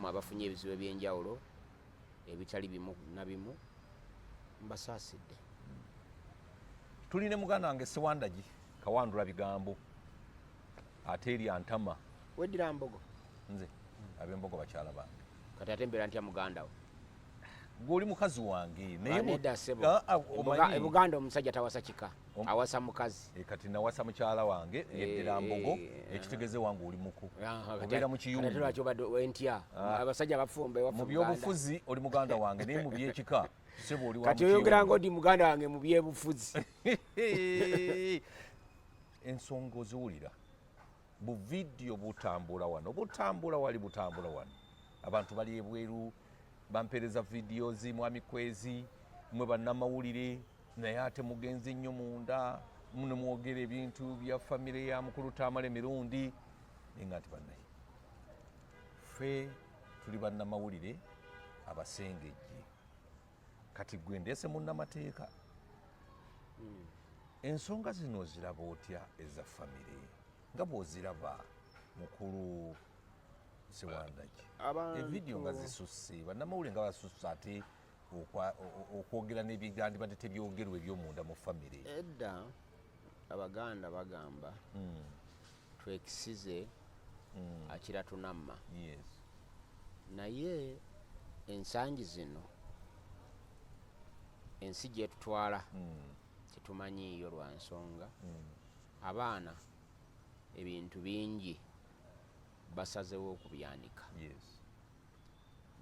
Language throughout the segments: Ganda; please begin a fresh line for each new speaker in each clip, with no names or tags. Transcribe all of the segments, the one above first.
Nammwe abafunye ebizibu ebyenjawulo ebitali bimu na bimu, mbasaasidde.
Tuli ne muganda wange Sewandagi Kawandula Bigambo, ate eri antama.
Weddira mbogo?
Nze ab'embogo bakyala bange.
Kati ate mbeera ntya muganda wo?
Gwe oli mukazi wange, naye
Ah, nedda ssebo.
Ah, ah, omanyi-
E Buganda omusajja tawasa kika, awasa mukazi.
Eh, kati nawasa mukyala wange, yeddira mbogo. Ekitegeeze wange oli muku, obeera mu
Kati
kiyungu.
lwaki obadde entya?
Ah.
Abasajja bafumba ewaffe
Mu
Buganda.
byobufuzi oli muganda wange, naye mu byekika, sebo, oli wa
Kati
mu
oyogera
kiyungu.
ngaodi muganda wange mu byebufuzi.
Ensonga oziwulira, bu vidiyo butambula wano, butambula wali, butambula wano. Abantu bali ebweru bampeereza videos. Mwami Kwezi, mwe bannamawulire, naye ate mugenzi nnyo munda muno, mwogera ebintu bya famire ya mukulu Tamale Mirundi. Naye nga nti bannaye, ffe tuli bannamawulire abasengejje. Kati gwe ndeese munnamateeka, ensonga zino oziraba otya, eza famire nga bw'oziraba, mukulu Sewandagi? Evidiyo nga zisusse, bannamawulire nga basusse ate okwogera n'ebigandibadde tebyogerwa ebyomunda mu famire.
Edda Abaganda bagamba, twekisize akira tunamma. Naye ensangi zino ensi gyetutwala tetumanyiiyo, lwa nsonga abaana ebintu bingi basazewo okubyanika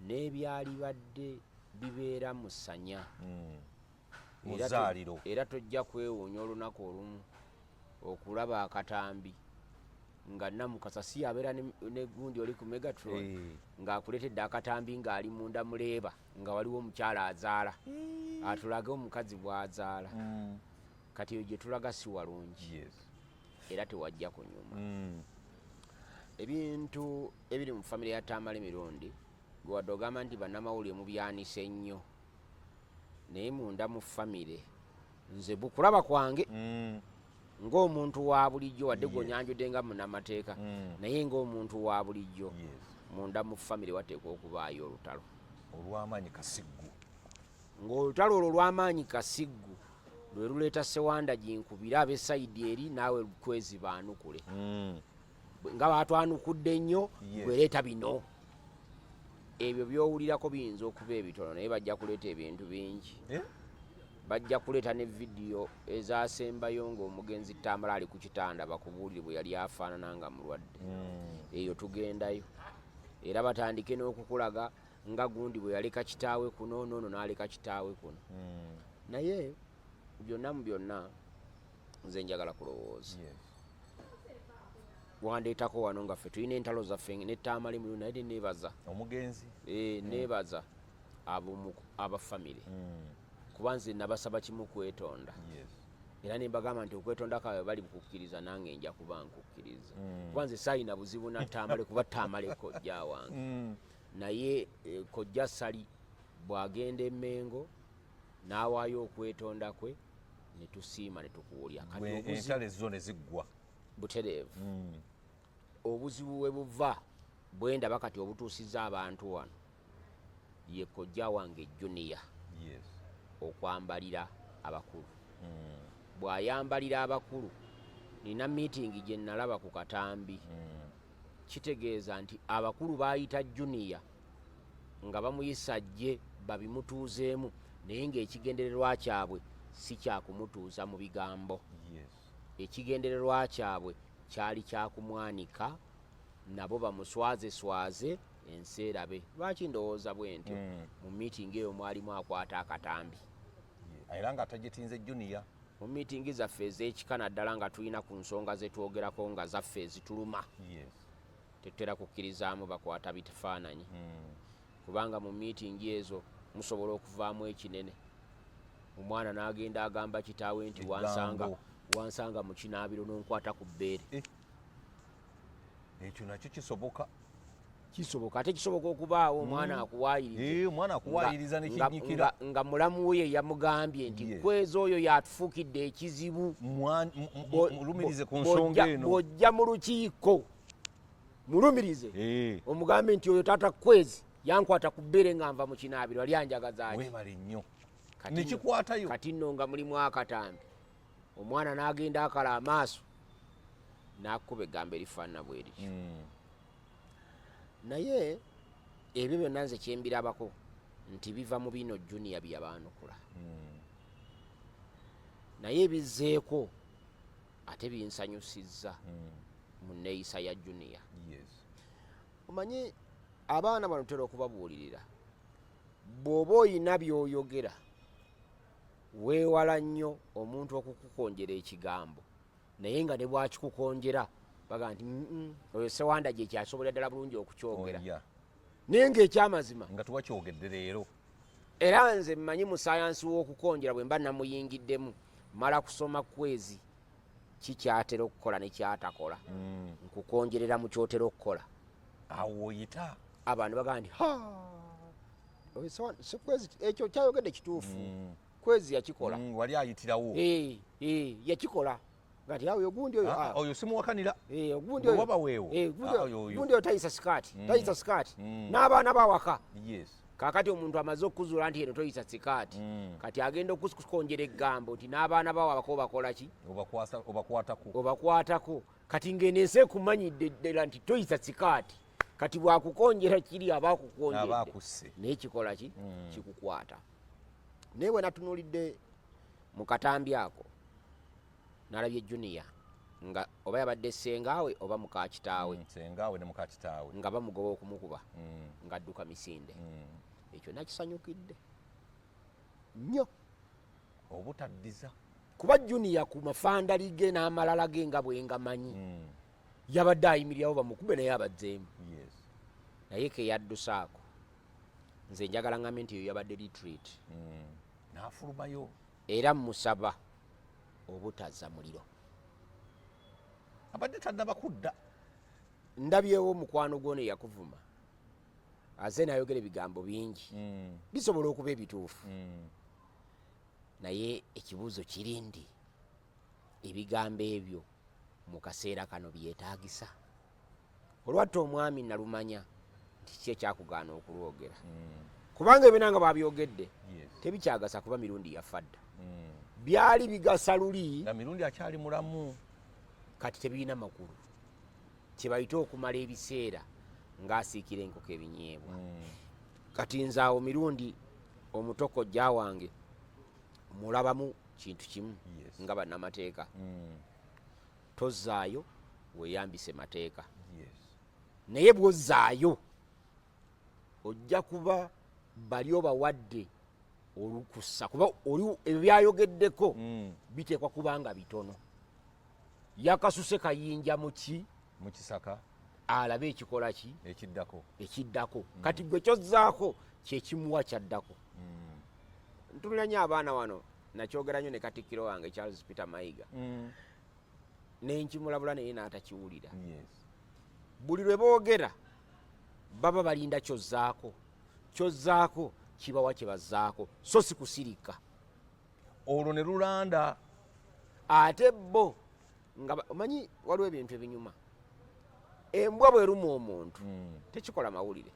n'ebyalibadde bibeera mu ssanya.
Muzaaliro.
Era tojja kwewuunya olunaku olumu okulaba akatambi nga Namukasa si abeera ne gundi oli ku Megatron ng'akuleetedde akatambi ng'ali munda muleeba, nga waliwo omukyala azaala, atulage omukazi bw'azaala. Kati eyo gye tulaga si walungi era tewajja kunyuma. Ebintu ebiri mu famire ya Tamale Mirundi, gwe wadde ogamba nti bannamawulire mubyanise nnyo, naye munda mu famire, nze bukulaba kwange ng'omuntu wa bulijjo, wadde gwonyanjudde nga munnamateeka, naye ng'omuntu wa bulijjo, munda mu famire wateekwa okubaayo olutalo.
Olw'amaanyi kasiggu.
Ng'olutalo olwo lw'amaanyi kasiggu lwe luleeta Sewanda ginkubira ab'e side eri, naawe Kwezi baanukule nga batwanukudde nnyo. Gwereeta bino, ebyo byowulirako biyinza okuba ebitono, naye bajja kuleeta ebintu bingi.
Eh?
Bajja kuleeta ne vidiyo ezasembayo ng'omugenzi Tamale ali ku kitanda, bakubuulire bwe yali afaanana nga mulwadde. Eyo tugendayo, era batandike n'okukulaga nga gundi bwe yaleka kitaawe kuno, noono n'aleka kitaawe kuno. Naye byonna mu byonna, nze njagala kulowooza wandeetako wano nga ffe tulina entalo zaffe ne Tamale Mirundi, naye neneebaza
omugenzi.
Eh, neebaza aba famire, kuba nze nabasaba kimu, kwetonda. Era nembagamba nti okwetonda kaabwe bali kukkiriza, nange nja kuba nkukkiriza, kuba nze saalina buzibu na Tamale, kuba Tamale kojja wange. Naye kojja Sali bw'agenda Emengo n'awaayo okwetonda kwe, ne tusiima ne tukuwulya. Kati
Gwe entalo ezo ne ziggwa.
Butereevu. Obuzibu we buva, bwendaba kati obutuusiza abantu wano, ye kojja wange Junior okwambalira abakulu. Bw'ayambalira abakulu, nina meeting gye nalaba ku katambi, kitegeeza nti abakulu baayita Junior nga bamuyisa jje babimutuuzeemu, naye ng'ekigendererwa kyabwe si kyakumutuuza mu bigambo. Ekigendererwa kyabwe kyali kyakumwanika nabo bamuswazeswaze ensi erabe. Lwaki ndowooza bwe ntyo? Mu meeting eyo mwalimu akwata akatambi.
Era nga tagitinze Junior.
Mu meeting zaffe ez'ekika, naddala nga tulina ku nsonga zetwogerako nga zaffe ezituluma, tetutera kukkirizaamu bakwata bifaananyi, kubanga mu meeting ezo musobola okuvaamu ekinene, omwana n'agenda agamba kitaawe nti wansanga
Eggambo.
wansanga mu kinaabiro n'onkwata ku bbeere.
Eh. Ekyo nakyo kisoboka.
Kisoboka, ate kisoboka okubaawo omwana akuwaayiriza.
Eh, omwana akuwaayiriza nekinyikira.
Nga mulamu we yamugambye nti Kwezi oyo yatufuukidde ekizibu.
Mulumirize ku nsonga eno.
Bw'ojja mu lukiiko. Mulumirize. Omugambe nti oyo taata Kwezi yankwata ku bbere nga nva mu kinaabiro, ali anjagazaaki.
Webale nnyo. Nekikwatayo.
Kati nno nga mulimu akatambi, omwana n'agenda akala amaaso n'akuba eggambo erifaanana bwe lityo. Naye ebyo byonna nze kyembirabako nti biva mu bino Junior bye yabaanukula. Naye ebizzeeko ate binsanyusizza mu nneeyisa ya Junior. Omanyi abaana bano tutera okubabuulirira, bw'oba oyina by'oyogera weewala nnyo omuntu okukukonjera ekigambo, naye nga ne bw'akikukonjera baga nti oyo Sewanda gye kyasobolera ddala bulungi okukyogera. Naye ng'ekyamazima
nga tuwakyogedde leero.
Era nze mmanyi mu sayansi w'okukonjera bwe mba namuyingiddemu, mala kusoma Kwezi kikyatera okukola ne kyatakola. Nkukonjerera mu kyotera okukola.
Awo oyita.
Abantu bagamba nti ha, Kwezi ekyo kyayogedde kituufu. Kwezi yakikola.
Wali ayitirawo.
Yakikola. Ngati awo ogundi oyo,
oyo simuwakanira.
Ogundi oyo.
Waba weewo.
Ogundi oyo tayisa sikaati. Tayisa sikaati. N'abaana bawaka. Kaakati omuntu amaze okuzuula nti eno toyisa sikaati. Kati agenda okukonjera eggambo nti n'abaana bawaka obakola ki?
Obakwatako.
Obakwatako. Kati ng'eno ensi ekumanyidde ddala nti toyisa sikaati. Kati bw'akukonjera kiri aba akukonjeredde.
Aba akusse.
Naye kikola ki? Kikukwata. Naye bwe natunuulidde mu katambi ako, nalabye Junior nga oba yabadde ssengaawe oba muka kitaawe.
Ssengaawe ne muka kitaawe.
Nga bamugoba okumukuba, ng'adduka misinde. Ekyo nakisanyukidde nnyo.
Obutaddiza.
Kuba Junior ku mafandali ge n'amalala ge nga bwe ngamanyi. Yabadde ayimirirawo bamukube naye abazzeemu. Naye ke yaddusaako. Nze njagala ngambe nti eyo yabadde retreat.
N'afulumayo.
Era mmusaba obutazza muliro.
Abadde tannaba kudda.
Ndabyewo mukwano gwo ne yakuvuma. Aze n'ayogera ebigambo bingi. Bisobola okuba ebituufu. Naye ekibuuzo kiri nti ebigambo ebyo mu kaseera kano byetaagisa. Olwatta omwami nalumanya nti ki ekyakugaana okulwogera. Kubanga ebyo nga babyogedde, tebikyagasa kuba Mirundi yafa dda. Byali bigasa luli.
Nga Mirundi akyali mulamu.
Kati tebirina makulu. Kye bayita okumala ebiseera ng'asiikira enkoko ebinyeebwa. Kati nze awo Mirundi omuto kojja wange mulabamu kintu kimu nga bannamateeka. Tozzaayo weeyambise mateeka. Naye bw'ozzaayo ojja kuba bali obawadde olukusa, kuba oli ebyo byayogeddeko biteekwa kuba nga bitono. Yakasuse kayinja mu ki?
Mu kisaka.
Alabe ekikola ki?
Ekiddako.
Ekiddako. Kati gwe kyozzaako kye kimuwa kyaddako. Ntunula nnyo abaana wano, nakyogera nnyo ne katikkiro wange Charles Peter Mayiga. Ne nkimulabula naye n'atakiwulira. Buli lwe boogera baba balinda kyozzaako. Kyozzaako kibawa kye bazzaako, so si kusirika.
Olwo ne lulanda.
Ate bo nga omanyi waliwo ebintu ebinyuma. Embwa bw'eruma omuntu, tekikola mawulire.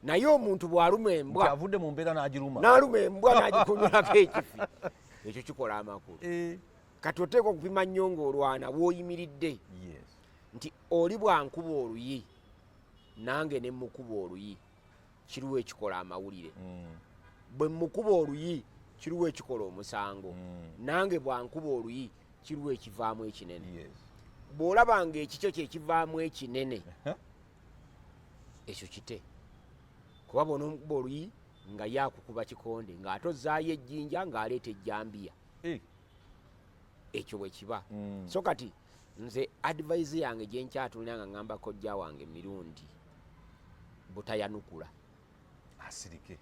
Naye omuntu bw'aluma embwa,
Nti avudde mu mbeera n'agiruma.
N'aluma embwa n'agikunyulako ekifi. Ekyo kikola amakulu. Kati oteekwa okupima nnyo ng'olwana w'oyimiridde. Nti oli bw'ankuba oluyi, nange ne mmukuba oluyi, kiriwo ekikola amawulire. Bwe mmukuba oluyi, kiriwo ekikola omusango. Nange bw'ankuba oluyi, kiriwo ekivaamu ekinene. Bw'olaba ng'ekikyo kye kivaamu ekinene, ekyo kite. Kuba bw'onoomukuba oluyi nga ye akukuba kikonde, ng'ate ozzaayo ejjinja ng'aleeta ejjambiya. Ekyo bwe kiba. So kati nze advice yange gye nkyatulina nga ŋŋamba kojja wange Mirundi butayanukula.
Asirike.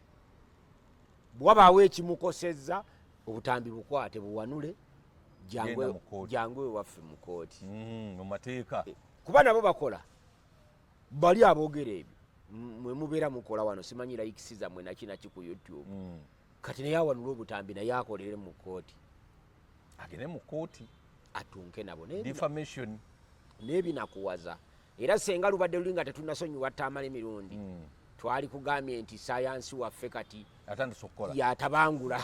Bwe wabaawo ekimukosezza, obutambi bukwate buwanule,
Genda mu kkooti.
jangu ewaffe mu kkooti.
Mu mateeka.
Kuba nabo bakola. Bali aboogera ebyo. Mwe mubeera mukola wano, simanyi likes zammwe naki naki ku YouTube. Kati naye awanule obutambi naye akolere mu kkooti.
Agende mu kkooti.
Atunke nabo.
Defamation.
N'ebinakuwaza. Era senga lubadde luli nga tetunnasonyiwa Tamale Mirundi, twali kugambye nti sayansi waffe kati
atandise okukola.
Yatabangula.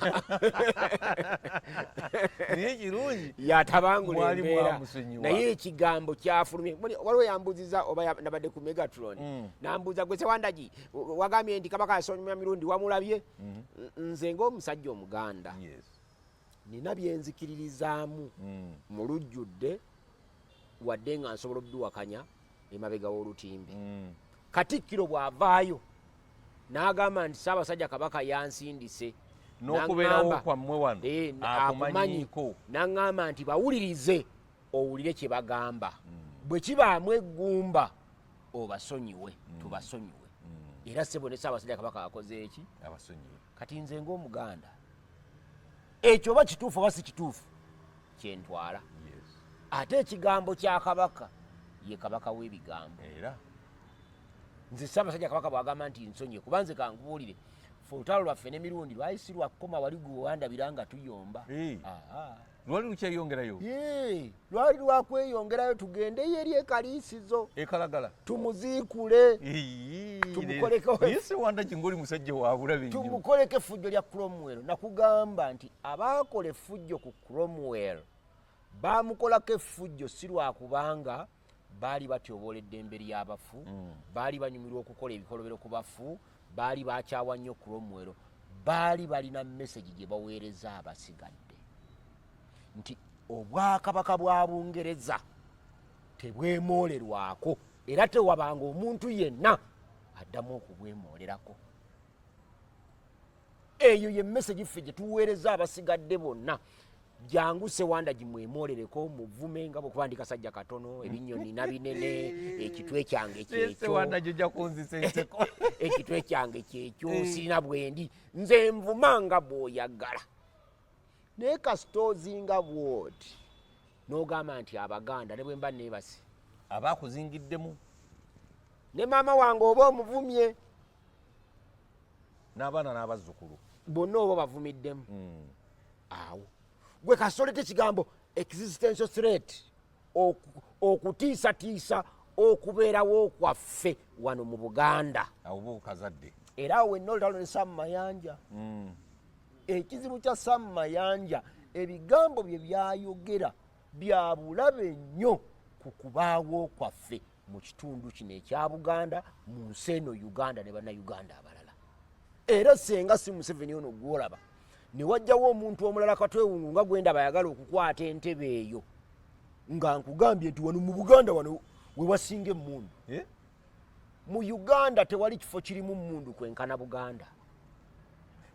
Naye kirungi
yatabangula
Mwali
embeera.
mwamusonyiwa.
Naye ekigambo kyafulumye. Waliwo yambuuziza oba nabadde ku Megatron, nambuuza, "Gwe Sewandagi, wagambye nti Kabaka yasonyiwa Mirundi, wamulabye?" Nze ng'omusajja Omuganda, nina byenzikiririzaamu mu lujjudde, wadde nga nsobola obiwakanya emabega w'olutimbe. Katikkiro bw'avaayo n'agamba nti Ssaabasajja Kabaka yansindise
N'okubeerawo
n'aŋŋamba-
kwammwe wano
akumanyiiko,
akumanyiiko.
N'aŋŋamba nti bawulirize, owulire kye bagamba, bwe kibaamu eggumba obasonyiwe, tubasonyiwe. Era ssebo, ne Ssaabasajja Kabaka akoze eki?
Abasonyiwe.
Kati nze ng'Omuganda, ekyo oba kituufu oba si kituufu, kyentwala. Ate ekigambo kya Kabaka, ye Kabaka w'ebigambo.
Era
Nze Ssaabasajja Kabaka bw'agamba nti nsonyiwe, kuba nze kankubuulire, fe olutalo lwaffe n'Emirundi lwali si lwakukoma wali gwe wandabira nga tuyomba. Aha.
Lwali lukyeyongerayo.
Yee, lwali lwakweyongerayo, tugendeyo eri ekaliisizo,
Ekalagala.
tumuziikule. Tumukoleko-
Naye Sewandagi, ngaoli musajja wa bulabe nnyo.
Tumukoleko effujjo lya Cromwell. Nakugamba nti abaakola effujjo ku Cromwell bamukolako effujjo si lwakubanga baali batyoboola eddembe ly'abafu, baali banyumirwa okukola ebikolobero ku bafu, baali bakyawa nnyo Cromwell. Baali balina message gye baweereza abasigadde nti obwakabaka bwa Bungereza tebwemoolerwako, era tewabanga omuntu yenna addamu okubwemoolerako. Eyo ye message ffe gye tuweereza abasigadde bonna. Jangu Sewandagi, mwemoolereko, muvume nga bwekuba ndi kasajja katono, ebinnyo nina binene, ekitwe kyange kyekyo.
Sewandagi, ojja kunzisa enseko.
Ekitwe kyange kyekyo, sirina bwendi, nze nvuma nga bw'oyagala. Naye kasita ozinga bwoti n'ogamba nti Abaganda, ne bwe mba neebase,
Aba akuzingiddemu.
Ne maama wange oba omuvumye.
N'abaana n'abazzukulu.
Bonna oba bavumiddemu. Awo gwe kasita ekigambo existential threat, okutiisatiisa okubeerawo kwaffe wano mu Buganda.
Awo oba okazadde.
Era awo wenna olutalo ne Samu Mayanja. Ekizibu kya Samu Mayanja, ebigambo bye byayogera bya bulabe nnyo ku kubaawo kwaffe mu kitundu kino ekya Buganda, mu nsi eno Uganda, ne Bannayuganda abalala. Era senga si Museveni ono gwolaba, ne wajjawo omuntu omulala katwewungu nga gwendaba ayagala okukwata entebe eyo, nga nkugambye nti wano mu Buganda wano we wasinga emmundu.
Eh?
Mu Uganda tewali kifo kirimu mmundu kwenkana Buganda.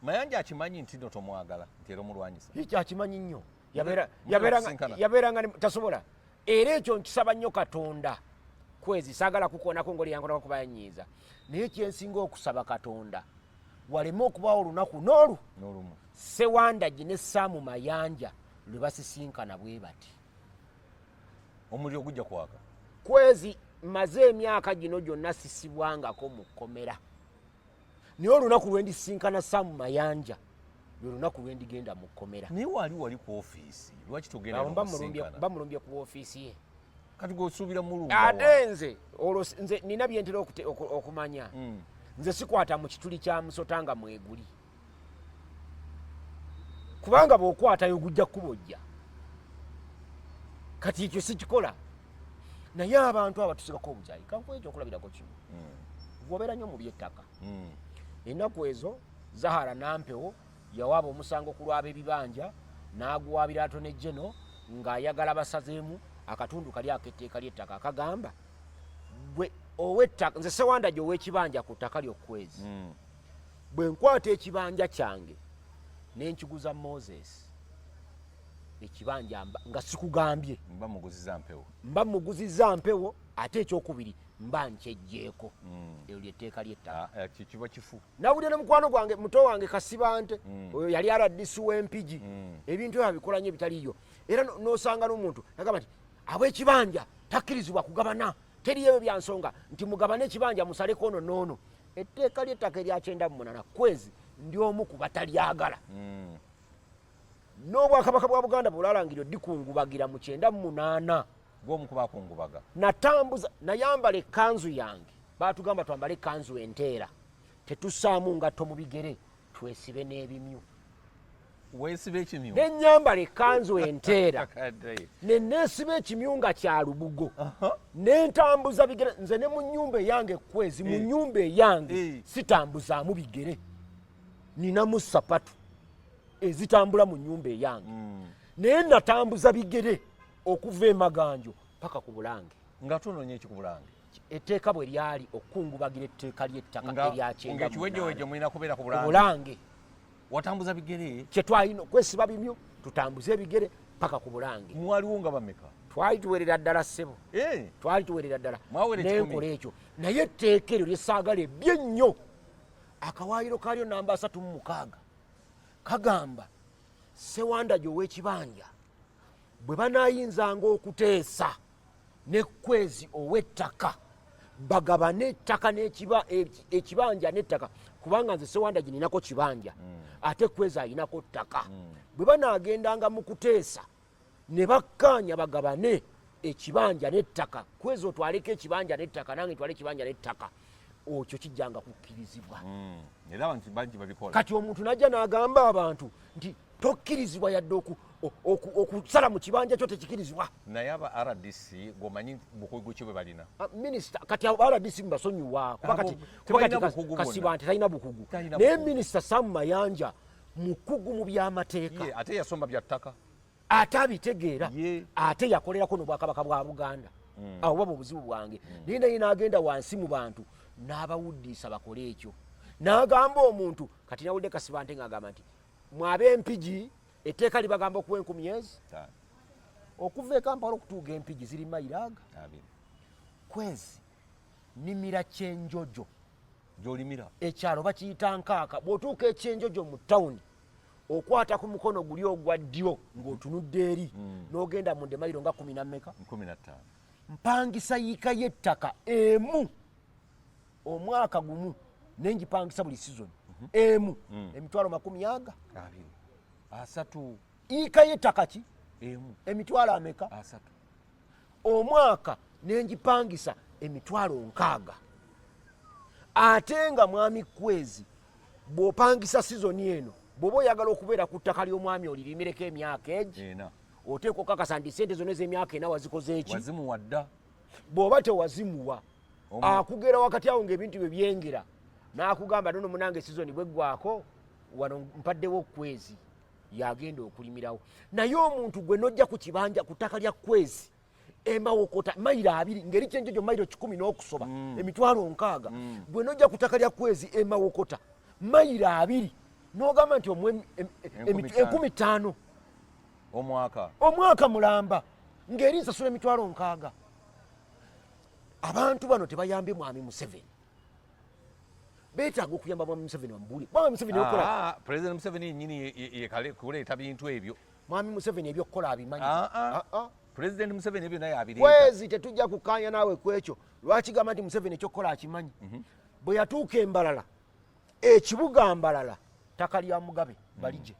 Mayanja akimanyi nti no tomwagala, nti era omulwanyisa?
Ekyo akimanyi nnyo.
Kusinkana.
Yabeeranga tasobola. Era ekyo nkisaba nnyo Katonda. Kwezi saagala kukoonako ngoli yankonako kuba yanyiiza, naye kyensinga okusaba Katonda, waleme okubaawo olunaku n'olu
N'olumu.
Sewandagi ne Saamu Mayanja lwe basisinkana bwe bati.
Omuliro gujja kwaka.
Kwezi maze emyaka gino gyonna sisibwangako mu kkomera, naye olunaku lwe ndisinkana Saamu Mayanja lwe lunaku lwe ndigenda mu kkomera.
Naye wali ku ofiisi, lwaki togenda
Awo
n'omusinkana?
Bamulumbye ku ofiisi ye.
Kati gweosuubira mulumba?
Ate nze olwo nze nina byentera okumanya. Nze sikwata mu kituli kya musota nga mweguli, kubanga bw'okwatayo gujja kukubojja. Kati ekyo sikikola. Naye abantu abo batusigako obukyayi. Kankuwa ekyokulabirako kimu. Gwobeera nnyo mu by'ettaka. Ennaku ezo Zahara Nampewo yawaaba omusango ku lw'ab'ebibanja, n'aguwaabira Attorney General ng'ayagala basazeemu akatundu kali ak'etteeka ly'ettaka akagamba gwe ow'ettaka, nze Sewandagi ow'ekibanja ku ttaka ly'okwezi, bwe nkwata ekibanja kyange ne nkiguza Moses ekibanja nga sikugambye,
Mba muguziza mpewo.
Mba muguziza mpewo. Ate ekyokubiri, mba nkyejjeeko. Eryo lyetteeka ly'ettaka.
Ah, eh, kiba kifu.
Nawulira ne mukwano gwange, muto wange Kasibante, oyo yali RDC w'Empigi. Ebintu ebyo abikola nnyo ebitaliiyo. Era n'osanga n'omuntu nagamba nti ab'ekibanja takkirizibwa kugabana, teri ebyo bya nsonga nti mugabane ekibanja musaleko ono n'ono. Etteeka ly'ettaka erya 98, kwezi ndi omu ku batalyagala. N'obwakabaka bwa Buganda bwolalangira oddikungubagira mu 98.
Gwomu kubakungubaga.
Natambuza, nayambala ekkanzu yange. Batugamba twambale ekkanzu enteera, tetussaamu ngatto mu bigere, twesibe n'ebimyu.
Weesiba ekimyu?
Nenyambala ekkanzu enteera neneesiba ekimyu nga kya lubugo, nentambuza bigere. Nze ne mu nyumba eyange kwezi, mu nyumba eyange sitambuzaamu bigere, ninamu sapatu ezitambula mu nyumba eyange. Naye natambuza bigere okuva emaganjo paka ku Bulange.
Nga tunoonya eki ku Bulange?
Etteeka bwe lyali okukungubagira etteeka ly'ettaka eryakyenda.
Ekiwejjeweje mulina kubeera ku
Bulange. Bulange.
Watambuza bigere?
Kyetwalina okwesiba bimyo, tutambuze ebigere paka ku Bulange.
Mwaliwo nga bameka?
Twali tuwerera ddala, ssebo. Twali tuwerera ddala. Nenkola ekyo, naye etteeka eryo lyesaagala ebye nnyo, akawaayiro kalyo namba 36 kagamba sewandagi ow'ekibanja bwe banaayinzanga okuteesa nekwezi ow'ettaka bagabane ettaka ekibanja n'ettaka, kubanga nze sewandagi ninako kibanja, ate kwezi ayinako ttaka. Bwe banaagendanga mu kuteesa ne bakkaanya bagabane ekibanja n'ettaka, kwezi otwaleko ekibanja n'ettaka, nange ntwale ekibanja n'ettaka, okyo kijjanga kukkirizibwa.
Era abantu bangi babikola.
Kati omuntu najja n'agamba abantu nti tokkirizibwa yadde okusala mu kibanja kyo, tekikirizibwa.
Naye aba RDC gwomanyi bukugu ki bwe balina?
Minisita, kati abo RDC mbasonyiwa, kuba kati Kasiba nti talina bukugu, naye Minisita Sam Mayanja mukugu mu byamateeka.
Ate yasoma bya ttaka.
Ate abitegeera, ate yakolerako n'obwakabaka bwa Buganda. Awo baba obuzibu bwange. Naye naye n'agenda wansi mu bantu n'abawuddiisa bakole ekyo, n'agamba omuntu. Kati nawulidde Kasibante ng'agamba nti mwab'Empigi etteeka libagamba okuwa 1000 ezi okuva e Kampala okutuuga Empigi ziri mayiro aga kwezi nimira Kyenjojo.
Gyolimira.
Ekyalo bakiyita Nkaaka. Bw'otuuka Ekyenjojo mu tawuni, okwata ku mukono guli ogwa ddyo ng'otunudde eri, n'ogenda mu mayiro nga kumi nammeka?
15.
Mpangisa yiika y'ettaka emu omwaka gumu, nengipangisa buli sizoni emu emitwalo makumi aga
abiri asatu.
Yiika y'ettaka ki?
Emu.
Emitwalo ameka?
30.
Omwaka nengipangisa emitwalo 60, ate nga mwami Kwezi bw'opangisa sizoni eno, bw'oba oyagala okubeera ku ttaka ly'omwami olirimireko emyaka egi
ena,
oteekwa okukakasa nti sente zonna ez'emyaka 4 wazikoze eki?
Wazimuwa dda.
Bw'oba tewazimuwa, akugera wakati awo ng'ebintu bye byengera n'akugamba, "Nono munange, sizoni bweggwako wano mpaddewo Kwezi yagenda okulimirawo." Naye omuntu gwe nojja ku kibanja, ku ttaka lya Kwezi Emawokota, mayiro 20, ngeri Kyenjojo mayiro 100 n'okusoba, emitwalo 60, gwe nojja ku ttaka lya Kwezi Emawokota mayiro 20 n'ogamba nti omuwe
5,000.
5,000
Omwaka.
Omwaka mulamba, ng'eri nsasula emitwalo 60. Abantu bano tebayambye mwami Museveni, beetaaga okuyamba mwami Museveni. Bamubuulire, mwami Museveni okola.
Ah, President Museveni yennyini ye kuleeta bintu ebyo.
Mwami Museveni ebyokukola abimanyi.
Ah, ah.
Ah, ah.
President Museveni ebyo naye abireeta.
Kwezi tetujja kukkaanya naawe ku ekyo. Lwaki gamba nti Museveni ekyokukola akimanyi? Bwe yatuuka Embalala, ekibuga Mbalala ttaka lya Mugabe Baligye,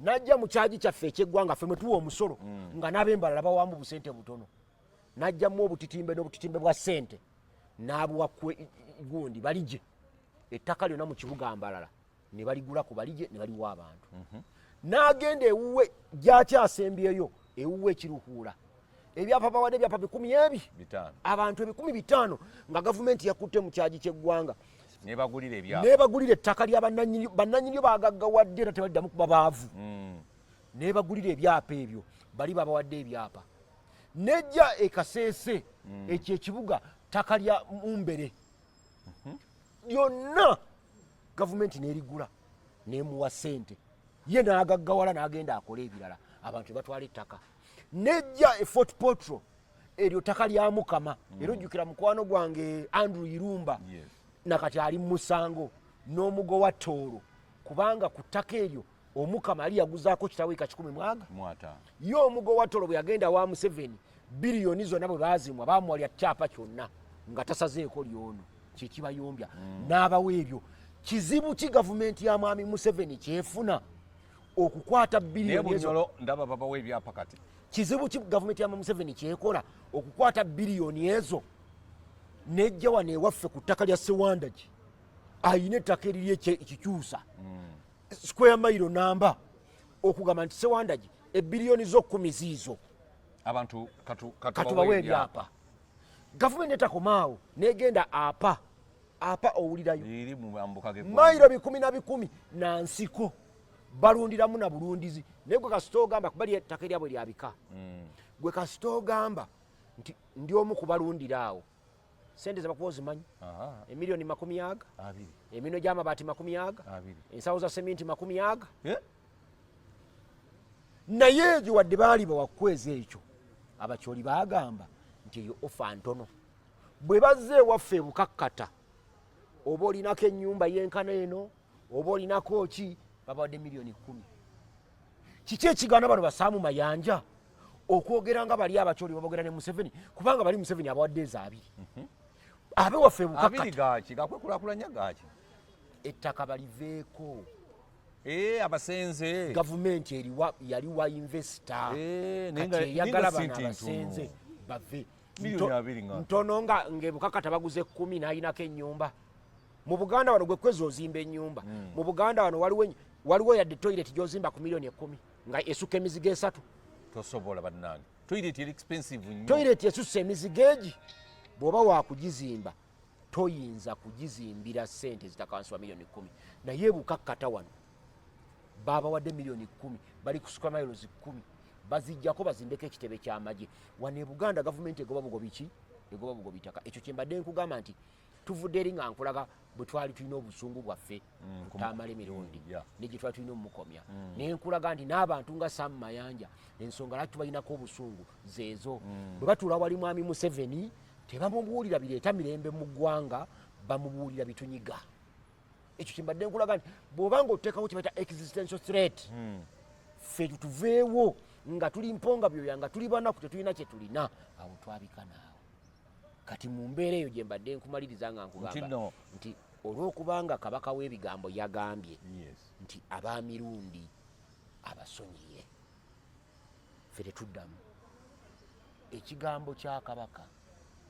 najja mu kyagi kyaffe ekyeggwanga, ffe mwe tuwa omusolo, nga n'ab'Embalala bawamu busente butono, najjamu obutitimbe n'obutitimbe bwa ssente n'abuwa gundi Baligye, ettaka lyonna mu kibuga Mbalala ne baligula ku Baligye ne baliwa abantu. N'agenda ewuwe gyakyasembyeyo, ewuwe Ekiruhuula, ebyapa bawadde ebyapa bikumi ebi
5.
Abantu 500,000 nga gavumenti yakutte mu kyagi ky'eggwanga
nebagulira ebyapa.
Nebagulira ettaka lya bannanyini. Bannanyini bagaggawadde era tebaliddamu kuba baavu. Nebagulira ebyapa ebyo, bali babawadde ebyapa. Nejja Ekaseese, ekyo ekibuga ttaka lya Mumbere lyonna gavumenti nerigula nemuwa sente, ye n'agaggawala n'agenda akola ebirala, abantu ne batwala ettaka. Nejja e Fort Portal, eryo ttaka lya Mukama. Era ojjukira mukwano gwange Andrew Irumba, nakati ali mu musango n'omugo wa Tooro, kubanga ku ttaka eryo Omukama ali yaguzaako kitawe ka kikumi mwaga
50.
Ye omugo wa Tooro bwe yagenda wa Museveni, biliyoni zonna bwe baazimwa, bamuwalya kyapa kyonna nga tasazeeko lyono kyekibayombya n'abawa ebyo. Kizibu ki gavumenti ya mwami Museveni kyefuna okukwata
Naye
biliyoni ezo?
Bunyolo ndaba babawa ebyapa kati.
Kizibu ki gavumenti ya Museveni kyekola okukwata biliyoni ezo nejja wano ewaffe ku ttaka lya Sewandagi ayina ettaka eriri ekikyusa square mile namba, okugamba nti Sewandagi ebiliyoni zo 10 ziizo,
abantu
katubawe ebyapa. Gavumenti etakomaawo negenda apa apa owulirayo
eri mu mambuka g'eggwanga.
Mayiro bikumi na bikumi na nsiko balundiramu na bulundizi. Naye gwe kasita ogamba, kuba ettaka eryabwe lyabika, gwe kasita ogamba nti ndi omu kubalundira awo, sente zebakuba ozimanyi? Emiliyoni makumi aga,
20.
Emino gy'amabaati makumi aga,
20.
Ensawo za seminti makumi aga.
Eh?
Naye egyo wadde baali bawakweza ekyo, Abakyoli bagamba nti eyo offer ntono. Bwe bazze ewaffe ebukakkata, oba olinako ennyumba yenkana eno oba olinako ki, babawadde miliyoni 10. Kiki ekigaana bano basaamu Mayanja okwogera nga bali Abakyoli babogera ne Museveni? Kubanga bali Museveni abawadde ezo 20, abe waffe
20.
Bukakkata.
Gaki gakwekulaakulanya gaki?
Ettaka baliveeko.
Eh, abasenze.
Gavumenti eriwa yali wa investor.
Eh, naye
kati eyagala
naye nga
bano
si nti
abasenze
ntono.
bave.
Miliyoni 20 nga
ntono nga ng'ebukakata baguze 10 n'ayinako ennyumba. Mu Buganda wano gwe kwezi ozimba ennyumba, mu Buganda wano waliwo yadde toilet gy'ozimba ku miliyoni 10 nga esukka emizigo 3?
Tosobola bannange, toilet eri expensive nnyo.
Toilet esussa emizigo egi, bw'oba wakugizimba toyinza kugizimbira sente zitaka wansi wa miliyoni 10. Naye ebukakkata wano babawadde miliyoni 10, bali kusuka miles 10, bazijjako bazimbeko ekitebe kyamagye. Wano e Buganda gavumenti egoba bugobi ki? Egoba bugobi ttaka. Ekyo kyembadde nkugamba nti tuvudde eri nga nkulaga bwe twali tulina obusungu bwaffe kutamala emirundi ne gye twali tulina omukomya, naye nkulaga nti n'abantu nga Sam Mayanja, ensonga lwaki tubalinako obusungu zeezo. Bwe batuula wali mwami Museveni, tebamubuulira bireeta mirembe mu ggwanga, bamubuulira bitunyiga. Ekyo kyembadde nkulaga nti bw'obanga otuteekawo kye bayita existential threat, ffe tutuveewo nga tuli mponga byoya, nga tuli banaku, tetulina kye tulina. Awo twabika naawe. Kati mu mbeera eyo gye mbadde nkumaliriza nga nkugamba
Nti no.
nti olw'okubanga kabaka w'ebigambo yagambye nti abamirundi abasonyiye, ffe tetuddamu. Ekigambo kya kabaka,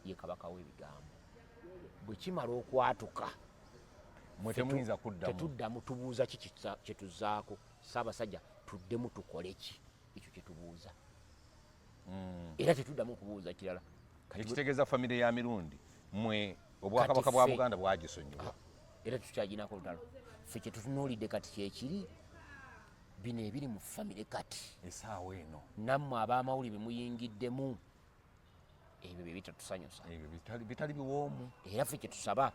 ye kabaka w'ebigambo, bwe kimala okwatuka,
mwe temuyinza kuddamu.
Tetuddamu. Tubuuza ki kyetuzaako? Ssaabasajja, tuddemu tukole ki? Ekyo kyetubuuza, era tetuddamu kubuuza kirala.
Ekitegeeza famire ya Mirundi, mwe obwakabaka bwa Buganda bwagisonyiwa.
Era tukyaginako olutalo. Ffe kyetutunuulidde kati kyekiri bino ebiri mu famire kati
esaawa eno.
Nammwe ab'amawulire bemuyingiddemu, ebyo bye bitatusanyusa.
Ebyo bitali biwoomu.
Era ffe kyetusaba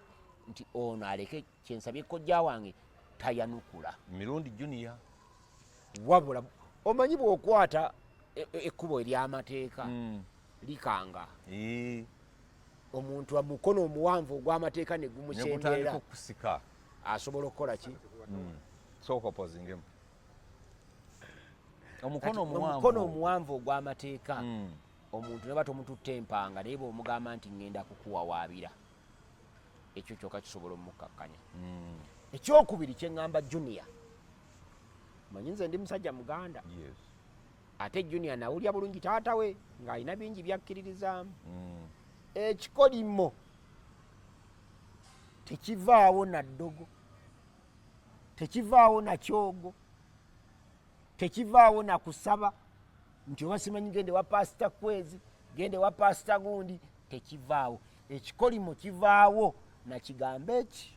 nti ono aleke. Kyensabye kojja wange tayanukula.
Mirundi Junior.
Wabula omanyi bw'okwata ekkubo ery'amateeka likanga omuntu omukono omuwanvu ogw'amateeka ne
ne gutandika
gumusemberera,
okusika.
Asobola okukola ki?
Sooka opozingemu omukono
Kati
omuwanvu.
Omukono omuwanvu ogw'amateeka, omuntu ne batomututte empanga, naye bw'omugamba nti ŋŋenda kukuwawaabira, ekyo kyokka kisobola omukkakkanya. Ekyokubiri kyeŋŋamba Junior, manyi nze ndi musajja muganda, ate Junior nawulya bulungi taata we ng'alina bingi byakkiririzaamu. Ekikolimo tekivaawo na ddogo, tekivaawo na kyogo, tekivaawo na kusaba nti oba simanyi gende wa pasita kwezi, gende wa pasita gundi. Tekivaawo. Ekikolimo kivaawo nakigambo eki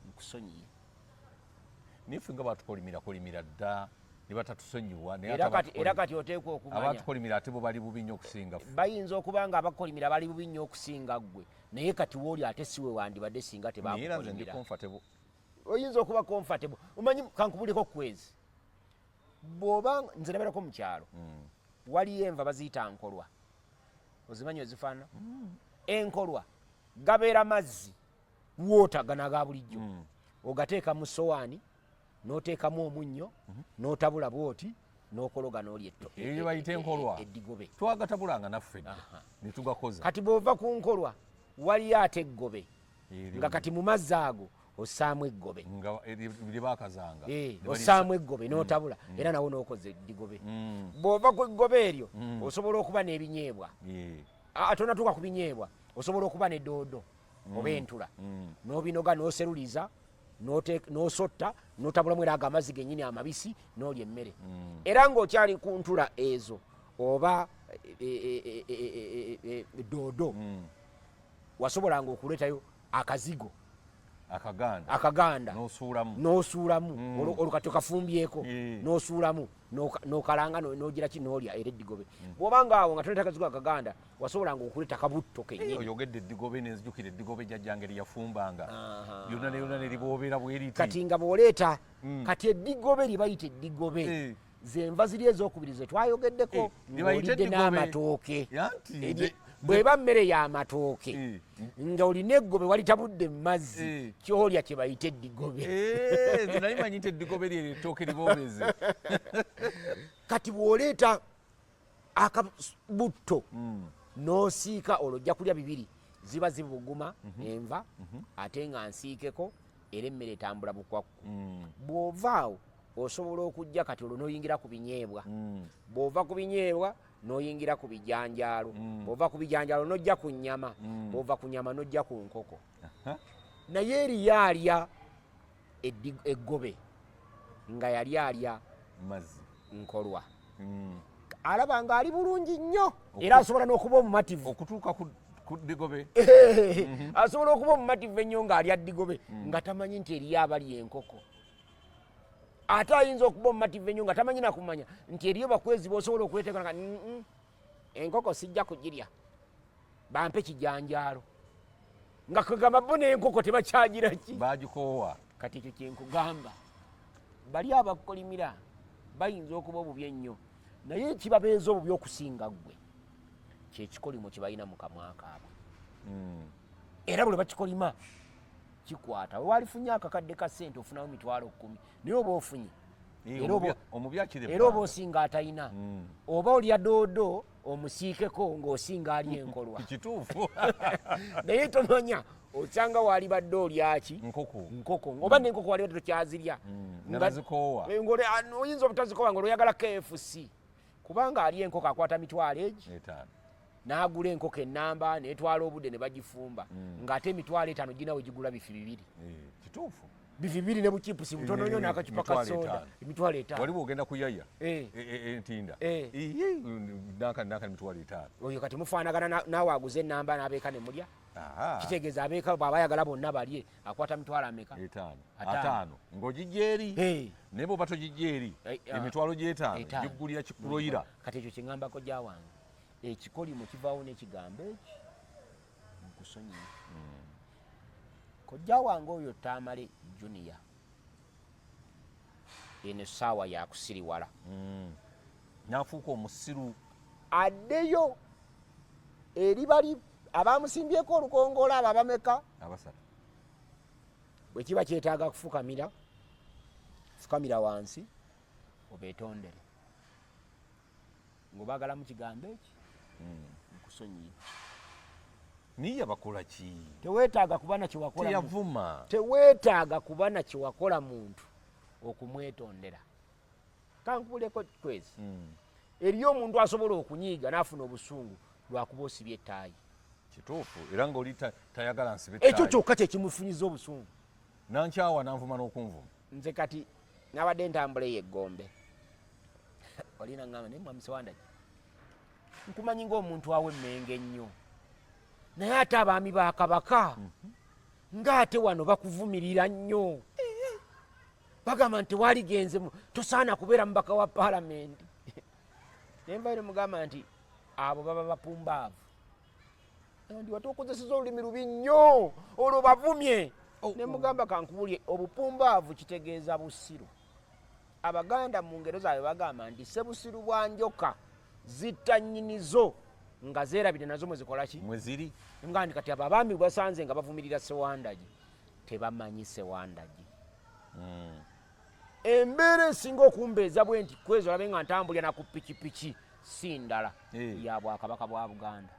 nkusonyiye.
Naye ffe nga batukolimira kolimira dda ne batatusonyiwa, naye
Era
ate
kati, era kati oteekwa okumanya
abatukolimira ate bo bali bubi nnyo okusinga ffe.
Bayinza okuba nga abakolimira bali bubi nnyo okusinga ggwe, naye kati wooli ate siwe wandibadde singa
Naye era nze ndi
tebakukolimira.
comfortable.
Oyinza okuba comfortable. Omanyi kankubuliko kwezi, bw'oba nze nabeerako mu kyalo, waliyo enva baziyita nkolwa. Ozimanyi ozifaanana? Enkolwa gabeera mazzi woota gano aga bulijjo, ogateeka mu sowaani n'oteekamu omunnyo n'otabula bwoti n'okologa n'olya
Eyo bayita enkolwa.
Eddigobe.
Twagatabulanga naffe dda ne tugakoza.
Kati bw'ova ku nkolwa, waliyo ate eggobe,
Eryo.
Nga kati mu mazzi ago Ossaamu eggobe.
Nga lye bakazanga.
Ossaamu eggobe n'otabula, era nawo n'okoza eddigobe. Bw'ova ku eggobe eryo, osobola okuba n'ebinyeebwa. Tonatuuka ku binyeebwa, osobola okuba ne doodo oba entula, n'obinoga, n'oseruliza, n'osotta, n'otabulamu era ago amazzi gennyini amabisi, n'olya emmere. Era ng'okyali ku ntula ezo oba doodo, wasobolanga okuleetayo akazigo
akaganda.
Akaganda.
N'osuulamu.
N'osuulamu. Olwo kati okafumbyeko, n'osuulamu, n'okalanga, n'ogira ki, n'olya era eddigobe. Bw'obanga awo nga toleeta akazigo akaganda, wasobolanga okuleeta kabutto kennyini.
Oyogedde eddigobe, nenzijukira eddigobe jjajjange lye yafumbanga lyonna ne lyonna ne liboobera bwe riti.
Kati nga bw'oleeta, kati eddigobe lye bayita eddigobe, zenva ziri ezokubiri ze twayogeddeko,
lye bayita
ng'olidde
eddigobe.
N'amatooke.
Yanti
Bw'eba mmere y'amatooke, nga olina eggobe walitabudde mu mazzi, kyolya kye bayita eddigobe.
Nze nali manyi nti eddigobe lyeryo ettooke liboobeze.
Kati bw'oleeta akabutto n'osiika, olwo ojja kulya bibiri, ziba zibuguma enva, ate nga nsiikeko, era emmere etambula bukwakku. Bw'ova awo osobola okujja kati olwo n'oyingira ku binyeebwa. Bw'ova ku binyeebwa n'oyingira ku bijanjaalo. Bw'ova ku bijanjaalo n'ojja ku nnyama. Bw'ova ku nnyama n'ojja ku nkoko. Naye eriyo alya eggobe nga yali alya
mazzi,
nkolwa, alaba ng'ali bulungi nnyo, era asobola n'okuba omumativu
okutuuka ku ddigobe.
Asobola okuba omumativu ennyo ng'alya ddigobe, nga tamanyi nti eriyo abalya enkoko. Ate ayinza okuba omumativu ennyo nga tamanyi nakumanya nti eriyo bakwezi bosobola okuleeteka, enkoko sijja kugirya, bampe kijanjaalo, nga kagamba bo n'enkoko tebakyagira ki.
Bagikoowa.
Kati ekyo kyenkugamba, bali abakukolimira bayinza okuba obubi ennyo, naye ekibabeeza obubi okusinga ggwe kyekikolimo kye balina mu kamwa kaabwe. Era bwe bakikolima kikwata, wewalifunye akakadde ka ssente ofunamu 100,000, naye oba ofunye Era
omubi akira
era oba
ebbanga.
Osinga atalina, oba olya doodo omusiikeko ng'osinga ali enkolwa.
Kituufu.
Naye tomanya, osanga walibadde olyaki?
Nkoko.
Nkoko, oba nenkoko walibadde tokyazirya.
Nga bazikoowa.
Oyinza obutazikoowa nga olwoyagala KFC, kubanga ali enkoko akwata 50,000 egi
5.
N'agula enkoko enamba, netwala obudde ne bagifumba, ng'ate 50,000 gina we gigula bifi bibiri.
Kituufu.
Bifi bibiri ne buchipusi butono nnyo n'akacupa ka
50,000.
soda, 50,000.
Wali bwogenda kuyaya entinda. Iye, nanka 50,000.
Oyo kati mufaanagana naawe aguze enamba n'abeeka ne mulya. Kitegeeza abeeka bw'aba ayagala bonna balye akwata mitwalo ameka?
5.
5.
5 ng'ogijja eri. Naye bw'oba togijja eri, 50,000
5.
gigulira kikuloyira.
Kati ekyo kyeŋŋambako gyawange, ekikolimo kivaawo n'ekigambo eki nkusonyiye. Kojja wange oyo Tamale Junior, eno essaawa yakusiriwala.
N'afuuka omusiru.
Addeyo eri bali abamusimbyeko olukongola, abo abameka?
Abasatu.
Bwe kiba kyetaaga kufukamira, fukamira wansi obeetondere ng'obaagalamu kigambo eki nkusonyiye.
Niye bakola ki?
Teweetaaga kuba na kyewakola
Teyavuma.
Teweetaaga kuba na kyewakola muntu okumwetondera. Kankubuleko kwezi, eriyo omuntu asobola okunyiiga n'afuna obusungu lwakuba osibye ettaayi.
Kituufu, era ng'oli tayagala nsibe
Ekyo
ettaayi.
kyokka kyekimufunyiza obusungu.
Nankyawa, nanvuma n'okunvuma.
Nze kati nabadde ntambula eyo eggombe, olina ŋŋamba, naye mwami Sewandagi, nkumanyi ng'omuntu awa emmenge ennyo, naye ate abaami ba Kabaka ng'ate wano bakuvumirira nnyo, bagamba nti tewaligenze tosaana kubeera mubaka wa paalamenti. Nenvayo ne mugamba nti abo baba bapumbaavu, ndi watuokozeseza olulimi lubi nnyo, olwo bavumye. Ne mugamba, kankubulye, obupumbaavu kitegeeza busiru. Abaganda mu ngero zaabwe bagamba nti sebusiru bwa njoka zitta nnyinizo nga zeerabidde nazo mwe zikola ki?
Mwe ziri.
Nga nti kati abo abaami basanze nga bavumirira Sewandagi, tebamanyi Sewandagi. Embeera esinga okumbeeza bwe nti kwezo olabe nga ntambulira na ku pikipiki si ndala ya bwakabaka bwa Buganda.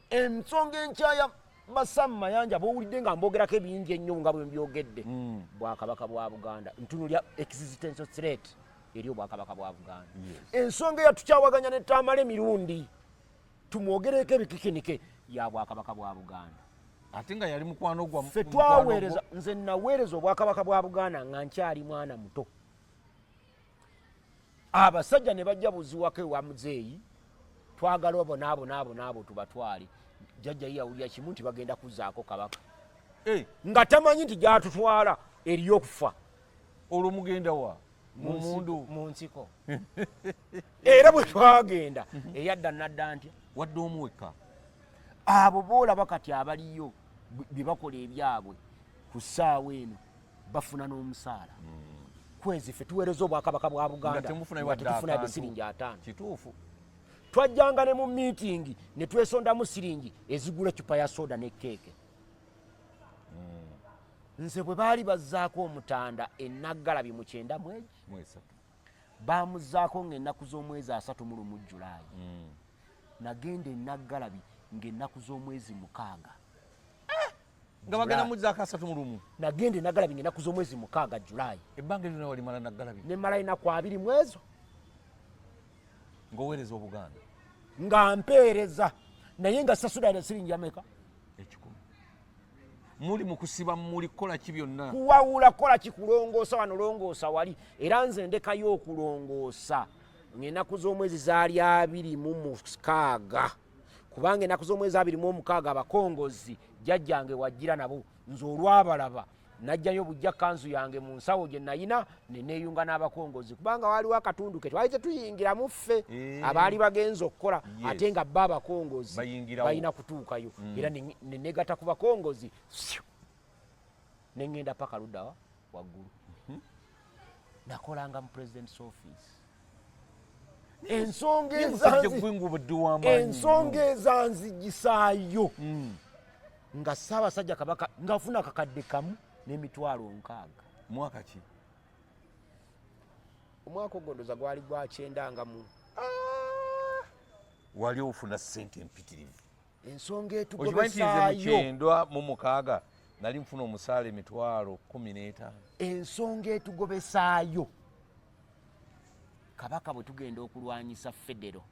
Ensonga enkyaya Basamu Mayanja bowulidde nga mbogerako ebingi ennyo nga bwe mbyogedde, bwakabaka bwa Buganda ntunulya existential threat eri obwakabaka bwa Buganda. Ensonga eyatukyawaganya ne Tamale Mirundi tumwogereko ebikikinike ya bwakabaka bwa Buganda.
Ate nga yali mukwano gwa
ffe twaweereza, nze naweereza obwakabaka bwa Buganda nga nkyali mwana muto. Abasajja ne bajja buziwako ewa muzeeyi, twagala obo naabo naabo naabo tubatwale. Jjajja ye yawulira kimu nti bagenda kuzzaako kabaka, nga tamanyi nti gyatutwala eriyo okufa.
Olwo mugenda wa? Mu mundu?
Mu nsiko. Era bwe twagenda eyadda nadda ntya?
Wadde omu wekka.
Abo boolaba kati abaliyo bye bakola ebyabwe ku ssaawa eno bafuna n'omusaala. Kwezi ffe tuweereza obwakabaka bwa Buganda
nga temufunayo
nga
wadde
tetufunayo
akantu.
siringi 50.
Kituufu.
Twajjanga ne mu miitingi ne twesondamu siringi ezigula ecupa ya soda ne keeke. Nze bwe baali bazzaako omutanda enaggalabi mu 93,
3.
Baamuzzaako ng'ennaku z'omwezi 31 Julaayi. Nagenda enaggalabi ng'ennaku z'omwezi 6.
Nga bagenda muzzaako 31.
Nagenda enaggalabi ng'ennaku z'omwezi 6 Julaayi.
Ebbanga eryo nawe walimala Naggalabi?
Ne mmala ennaku 20 mu ezo.
Ng'oweereza Obuganda?
Nga mpeereza, naye nga sasula na siringi ameka?
100. Muli mu kusiba, muli kukola ki byonna?
Kuwawula, kukola ki, kulongoosa wano, longoosa wali. Era nze ndekayo okulongoosa ng'ennaku z'omwezi zaali 26, kubanga ennaku z'omwezi 26 abakongozi jjajjange wajjira nabo. Nze olwabalaba najjayo bujja kanzu yange mu nsawo gye nayina ne neeyunga n'abakongozi, kubanga waaliwo akatundu ke twali tetuyingiramu ffe abaali bagenza okukola, ate nga bo abakongozi
Bayingirawo.
balina kutuukayo. Era ne negatta ku bakongozi ne ŋŋenda paka luddawa waggulu. Nakolanga mu president's office. Ensonga
Naye musajja gwe ng'obadde w'amaanyi
ensonga
nnyo.
Ezanzigisaayo nga Ssaabasajja Kabaka nga nfuna 1,000 n'emitwalo 60.
Mwaka ki?
Omwaka ogwo ndoza gwali gwa kyenda nga mu
Wali ofuna ssente empitirivu.
Ensonga
Okimanyi nti nze mu
etugobesaayo
96 nali nfuna omusaala emitwalo 15.
Ensonga etugobesaayo, Kabaka bwe tugenda okulwanyisa federo,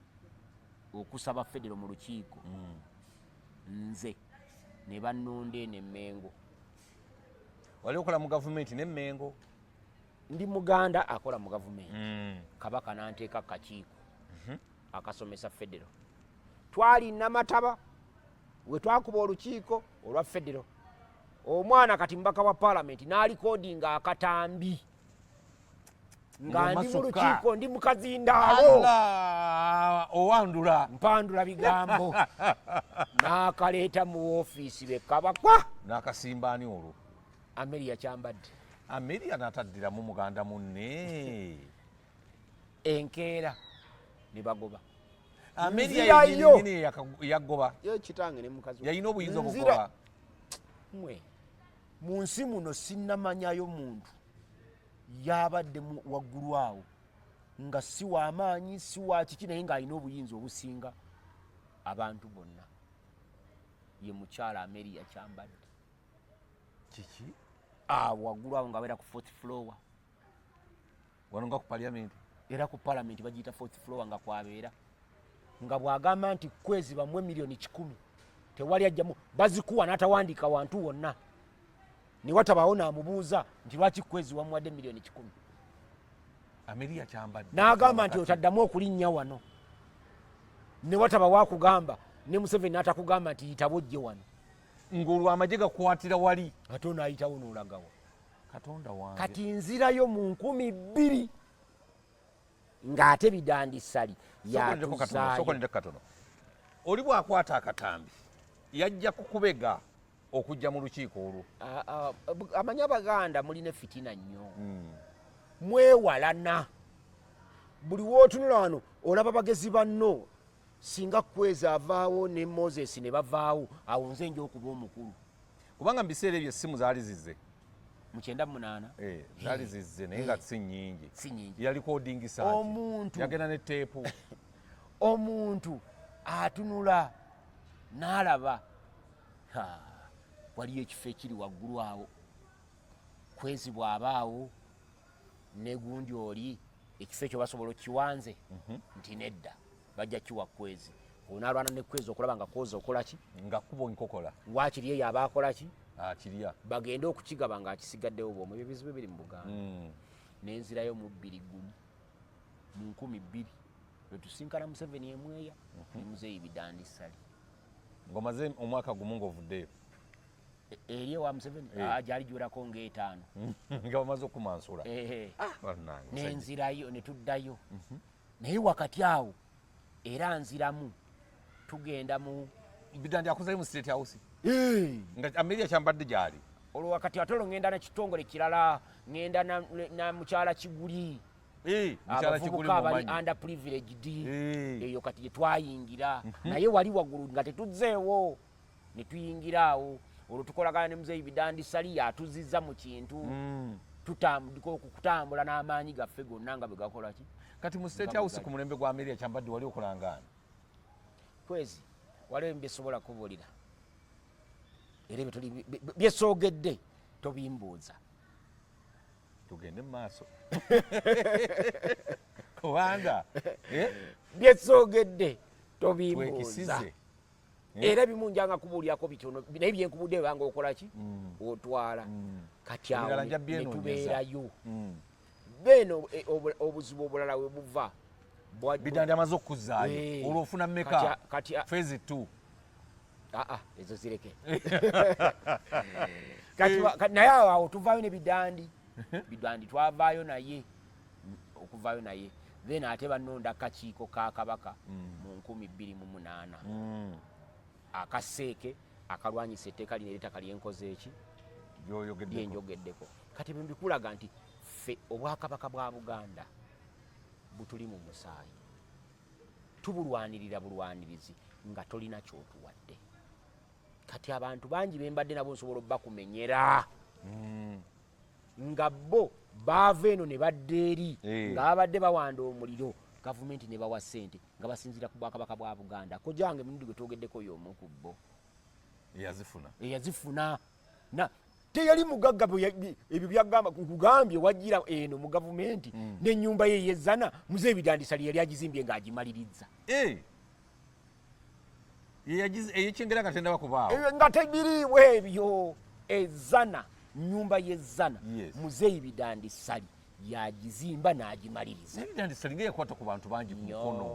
okusaba federo mu lukiiko, nze ne bannonda eno Emmengo.
Wali okola mu gavumenti n'Emmengo?
Ndi Muganda akola mu gavumenti. Kabaka n'anteeka ku kakiiko akasomesa federo. Twali Namataba we twakuba olukiiko olwa federo. Omwana kati mubaka wa paalamenti n'alikodinga akatambi nga ndi mu
Ng'omasuka.
lukiiko, ndi mu kazindaalo.
Allah, owandula.
Mpandula bigambo n'akaleeta mu woofiisi bekabakwa.
N'akasimbaani olwo?
Ameria Kyambadde.
Ameria n'ataddiramu muganda munne.
Enkeera ne bagoba.
Ameria
Nzirayo.
yennyini yaggoba.
Ye kitange ne mukazi we.
Yalina obuyinza obugoba.
Mwe mu nsi muno sinnamanyayo muntu yabadde waggulu awo nga si w'amaanyi, si wa kiki, naye ng'alina obuyinza obusinga abantu bonna, ye mukyala Ameria Kyambadde.
Kiki?
Awo waggulu awo nga abeera ku fourth floor.
Wano nga ku parliament?
Era ku parliament bagiyita fourth floor, nga kwabeera, nga bw'agamba nti kwezi bamuwe miliyoni 100, tewali ajjamu, bazikuwa n'atawandiika wantu wonna, ne watabaawo n'amubuuza nti lwaki kwezi wamuwadde miliyoni 100.
Ameria Kyambadde.
N'agamba nti otaddamu okulinnya wano, ne wataba wakugamba, ne Museveni n'atakugamba nti yitawo ojje wano.
Ng'olwo amagye gakwatira wali.
Ate onaayitawo n'olagawa?
Katonda wange.
Kati nzirayo mu 2000 ng'ate Bidandi Ssali yatuzaayo.
Sokolindeko katono. Oli bw'akwata akatambi yajja kukubega okujja mu lukiiko olwo?
Ah, ah, amanyi Abaganda mulina efitina nnyo, mwewalana. Buli wootunula wano olaba bagezi banno. Singa Kwezi avaawo ne Moses ne bavaawo, awo nze nja okuba omukulu.
Kubanga mu biseera ebyo essimu zaali zizze.
Mu 98.
Eh, zaali zizze naye nga si nnyingi.
Si nnyingi.
Yalikodingisa
Omuntu.
Yagenda ne teepu.
Omuntu atunula n'alaba. Ha. Waliyo ekifo ekiri waggulu awo, Kwezi bw'abaawo ne gundi oli, ekifo ekyo basobola okiwanze? Nti nedda, bajja kiwa Kwezi. Onaalwana ne Kwezi okulaba nga Kwozi okola ki?
Nga kuba enkokola.
Waakiri eyo aba akola ki?
Akirya.
Bagende okukigaba ng'akisigaddewo bwomu. Ebyo bizibu biri mu Buganda. Nenzirayo mu 2 1, mu 2000 lwetusinkana Museveni emweya ne Muzeeyi Bidandi Ssali.
Ng'omaze omwaka gumu ng'ovuddeyo.
Eri ewa Museveni.
Eh.
Ah, gyali giwerako ng'etaano.
Nga bamaze okumansula.
Ehe.
Bannange, musajja.
Nenzirayo ne tuddayo, naye wakati awo era nziramu tugenda mu
Bidandi akuzayo mu State House nga Amelia Kyambadde gyali.
Olwo wakati ate olwo ŋŋenda na kitongole kirala, ŋŋenda na mukyala Kiguli.
Eh, mukyala Kiguli.
Abavubuka abali
Mumanyi.
under privileged.
Eh.
Eyo kati gye twayingira, naye wali waggulu nga tetuzzeewo ne tuyingira awo. Olwo tukolagana ne Muzeeyi Bidandi Sali, yatuzizza mu kintu. Tutandika okutambula n'amaanyi gaffe gonna nga bwe gakola ki.
Kati mu State
Nga
House
bwe
ku mulembe gwa Amelia Kyambadde wali okolangaani?
Kwezi, waliwo ebyo byesobola kubuulira, era ebyo byesoogedde tobimbuuza.
Tugende mu maaso kubanga eh,
Byesoogedde tobimbuuza.
Twekisize.
Era bimu njanga kubuulyako bitono, naye byenkubudde banga okola ki, otwala. Kati awo
Ebirala nja
ne
byenoonyeza.
tubeerayo. Beeno obuzibu obulala we buva
Bidandi amaze okuzzaayo.
Eh.
Olwo ofuna mmeka?
Kati
Phase 2.
Aa, ezo zireke. Kati naye awo awo tuvaayo ne Bidandi. Bidandi twavaayo naye, okuvaayo naye then ate banonda akakiiko ka Kabaka mu 2008, akaseeke akalwanyisa etteeka lino ery'ettaka lyenkoze eki
Gyoyogeddeko.
Lyenjogeddeko. Kati bwe mbikulaga nti ffe obwakabaka bwa Buganda butuli mu musaayi, tubulwanirira bulwanirizi nga tolina kyotuwadde. Kati abantu bangi bembadde nabo nsobola obbakumenyera nga bo baava eno ne badda eri,
Eh.
nga babadde bawanda omuliro gavumenti ne bawa ssente nga basinziira ku bwakabaka bwa Buganda. Kojange emirundi gwe twogeddeko y'omu ku bo.
Eyazifuna.
Eyazifuna na teyali mugagga. Ebyo byagamba nkugambye wajjira eno mu gavumenti n'ennyumba ye yezzana Muzeeyi Bidandi Ssali yali agizimbye ng'agimalirizza.
Eh. Eyekyengera nga tendaba kubaawo.
Ebyo nga tebiriiwo ebyo. Ezzana, nyumba yezzana, Muzeeyi Bidandi Ssali yagizimba n'agimaliriza.
Naye Bidandi Ssali nga yakwata ku bantu bangi ku
nnyo
mukono.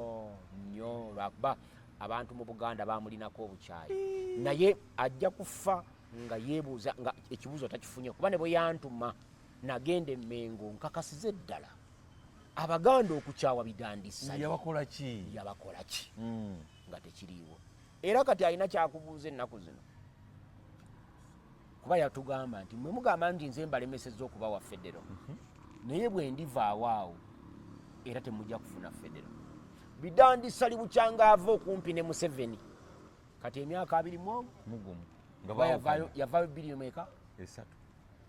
Nnyo, lwakuba abantu mu Buganda bamulinako obukyayi, naye ajja kufa nga yeebuuza nga ekibuuzo takifunye, kuba ne bwe yantuma nagenda emmengo nkakasize ddala Abaganda okukyawa Bidandi Ssali.
Yabakola ki?
Yabakola ki? Nga tekiriiwo. Era kati alina kyakubuuza ennaku zino, kuba yatugamba nti mwe mugamba nti nze mbalemesezza okubawa federo, naye bwe ndivaawo awo era temujja kufuna federo. Bidandi Ssali bukyanga ava okumpi ne Museveni kati emyaka 21.
Mugumu nga
Kuba
baawukanye.
yavaayo bbiri meka?
Esatu.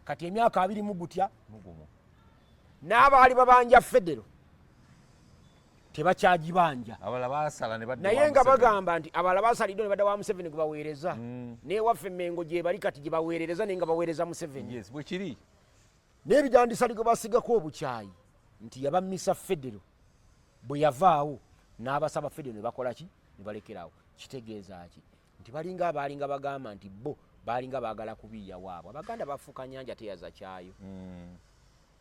Kati emyaka 20 mu gutya?
Mugumu.
N'abaali babanja federo tebakyagibanja.
Abalala baasala ne badda
Naye
wa
nga
Museveni.
bagamba nti abalala basaliddwa ne badda wa Museveni gwe baweereza. Newaffe Mengo gye bali kati gye baweerereza, naye nga baweereza Museveni.
Yes, bwe kiri.
Naye Bidandi Ssali gwe basigako obukyayi nti yabamisa federo, bwe yavaawo n'abasaba federo ne bakola ki, ne balekerawo. Kitegeeza ki? Nti balinga abaalinga bagamba nti bo baalinga baagala kubiiya waabwe. Abaganda bafuuka nyanja teyaza kyayo.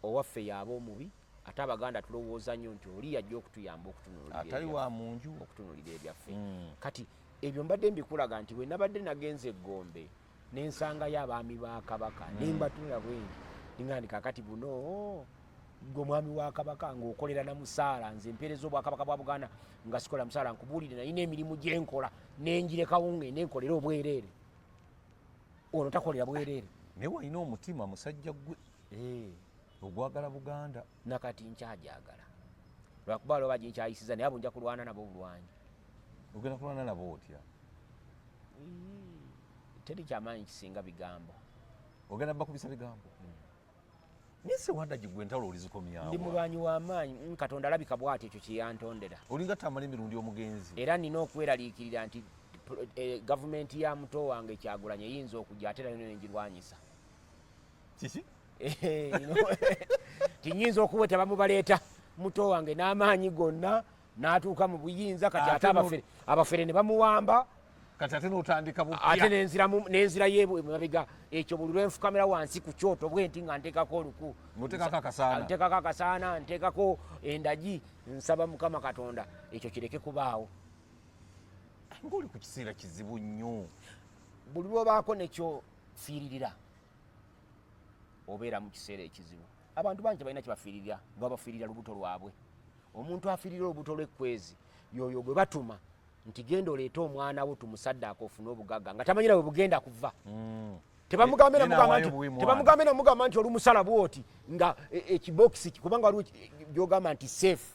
Owaffe yaaba omubi, ate Abaganda tulowooza nnyo nti oli yajja okutuyamba okutunuulira
Atali wa mu nju.
okutunuulira ebyaffe. Kati ebyo mbadde mbikulaga nti bwe nabadde nagenze eggombe nensangayo abaami ba Kabaka, nembatunula bwendi ninga ndi kakati buno gwe omwami wa Kabaka ng'okolera na musaala, nze mpeereza obwakabaka bwa Buganda nga sikola musaala. Nkubuulire, nalina emirimu gyenkola nenjirekawo ngende nkolera obwereere. Ono takolera bwereere.
Naye walina omutima, musajja gwe, ogwagala Buganda.
Nakati nkyajagala, lwakuba waliwo baginkyayisiza, naye abo nja kulwana nabo obulwanyi.
Ogenda kulwana nabo otya?
Teri kyamaanyi kisinga bigambo.
Ogenda bakubisa bigambo, naye Sewanda gigwe entalo olizikomyawo?
Ndi mulwanyi w'amaanyi. Katonda alabika bw'ati ekyo kyeyantondera.
Olinga Tamala Emirundi omugenzi.
Era nina okweraliikirira nti Gavumenti ya muto wange Kyagulanyi eyinza okujja, ate era nengirwanyisa.
Kiki?
Tinyinza okuba tebamubaleeta muto wange n'amaanyi gonna n'atuuka mu buyinza, kati ate abafere ne bamuwamba.
Kati ate n'otandika bupya.
Ate nenzira yemabega. Ekyo buli lwenfukamira wansi ku kyoto bwe nti nga nteekako oluku,
Ng'oteekako akasaana.
Nteekako akasaana, nteekako endagi, nsaba Mukama Katonda ekyo kireke kubaawo.
Ng'oli ku kiseera kizibu nnyo.
Buli lwobaako nekyofiiririra obeera mu kiseera ekizibu. Abantu bangi tebalina kyebafiiririra, nga bafiirira lubuto lwabwe. Omuntu afiirira olubuto lw'ekkwezi yoyo gwe batuma nti genda oleete omwana wo tumusaddaaka ofune obugagga, nga tamanyira bwe bugenda kuva. Tebamugambe
Ye
namugamba
n'awaayo
nti
buwi mwana.
Tebamugambe namugamba nti olumusala bwoti nga ekibokisi, kubanga waliwo byogamba nti safe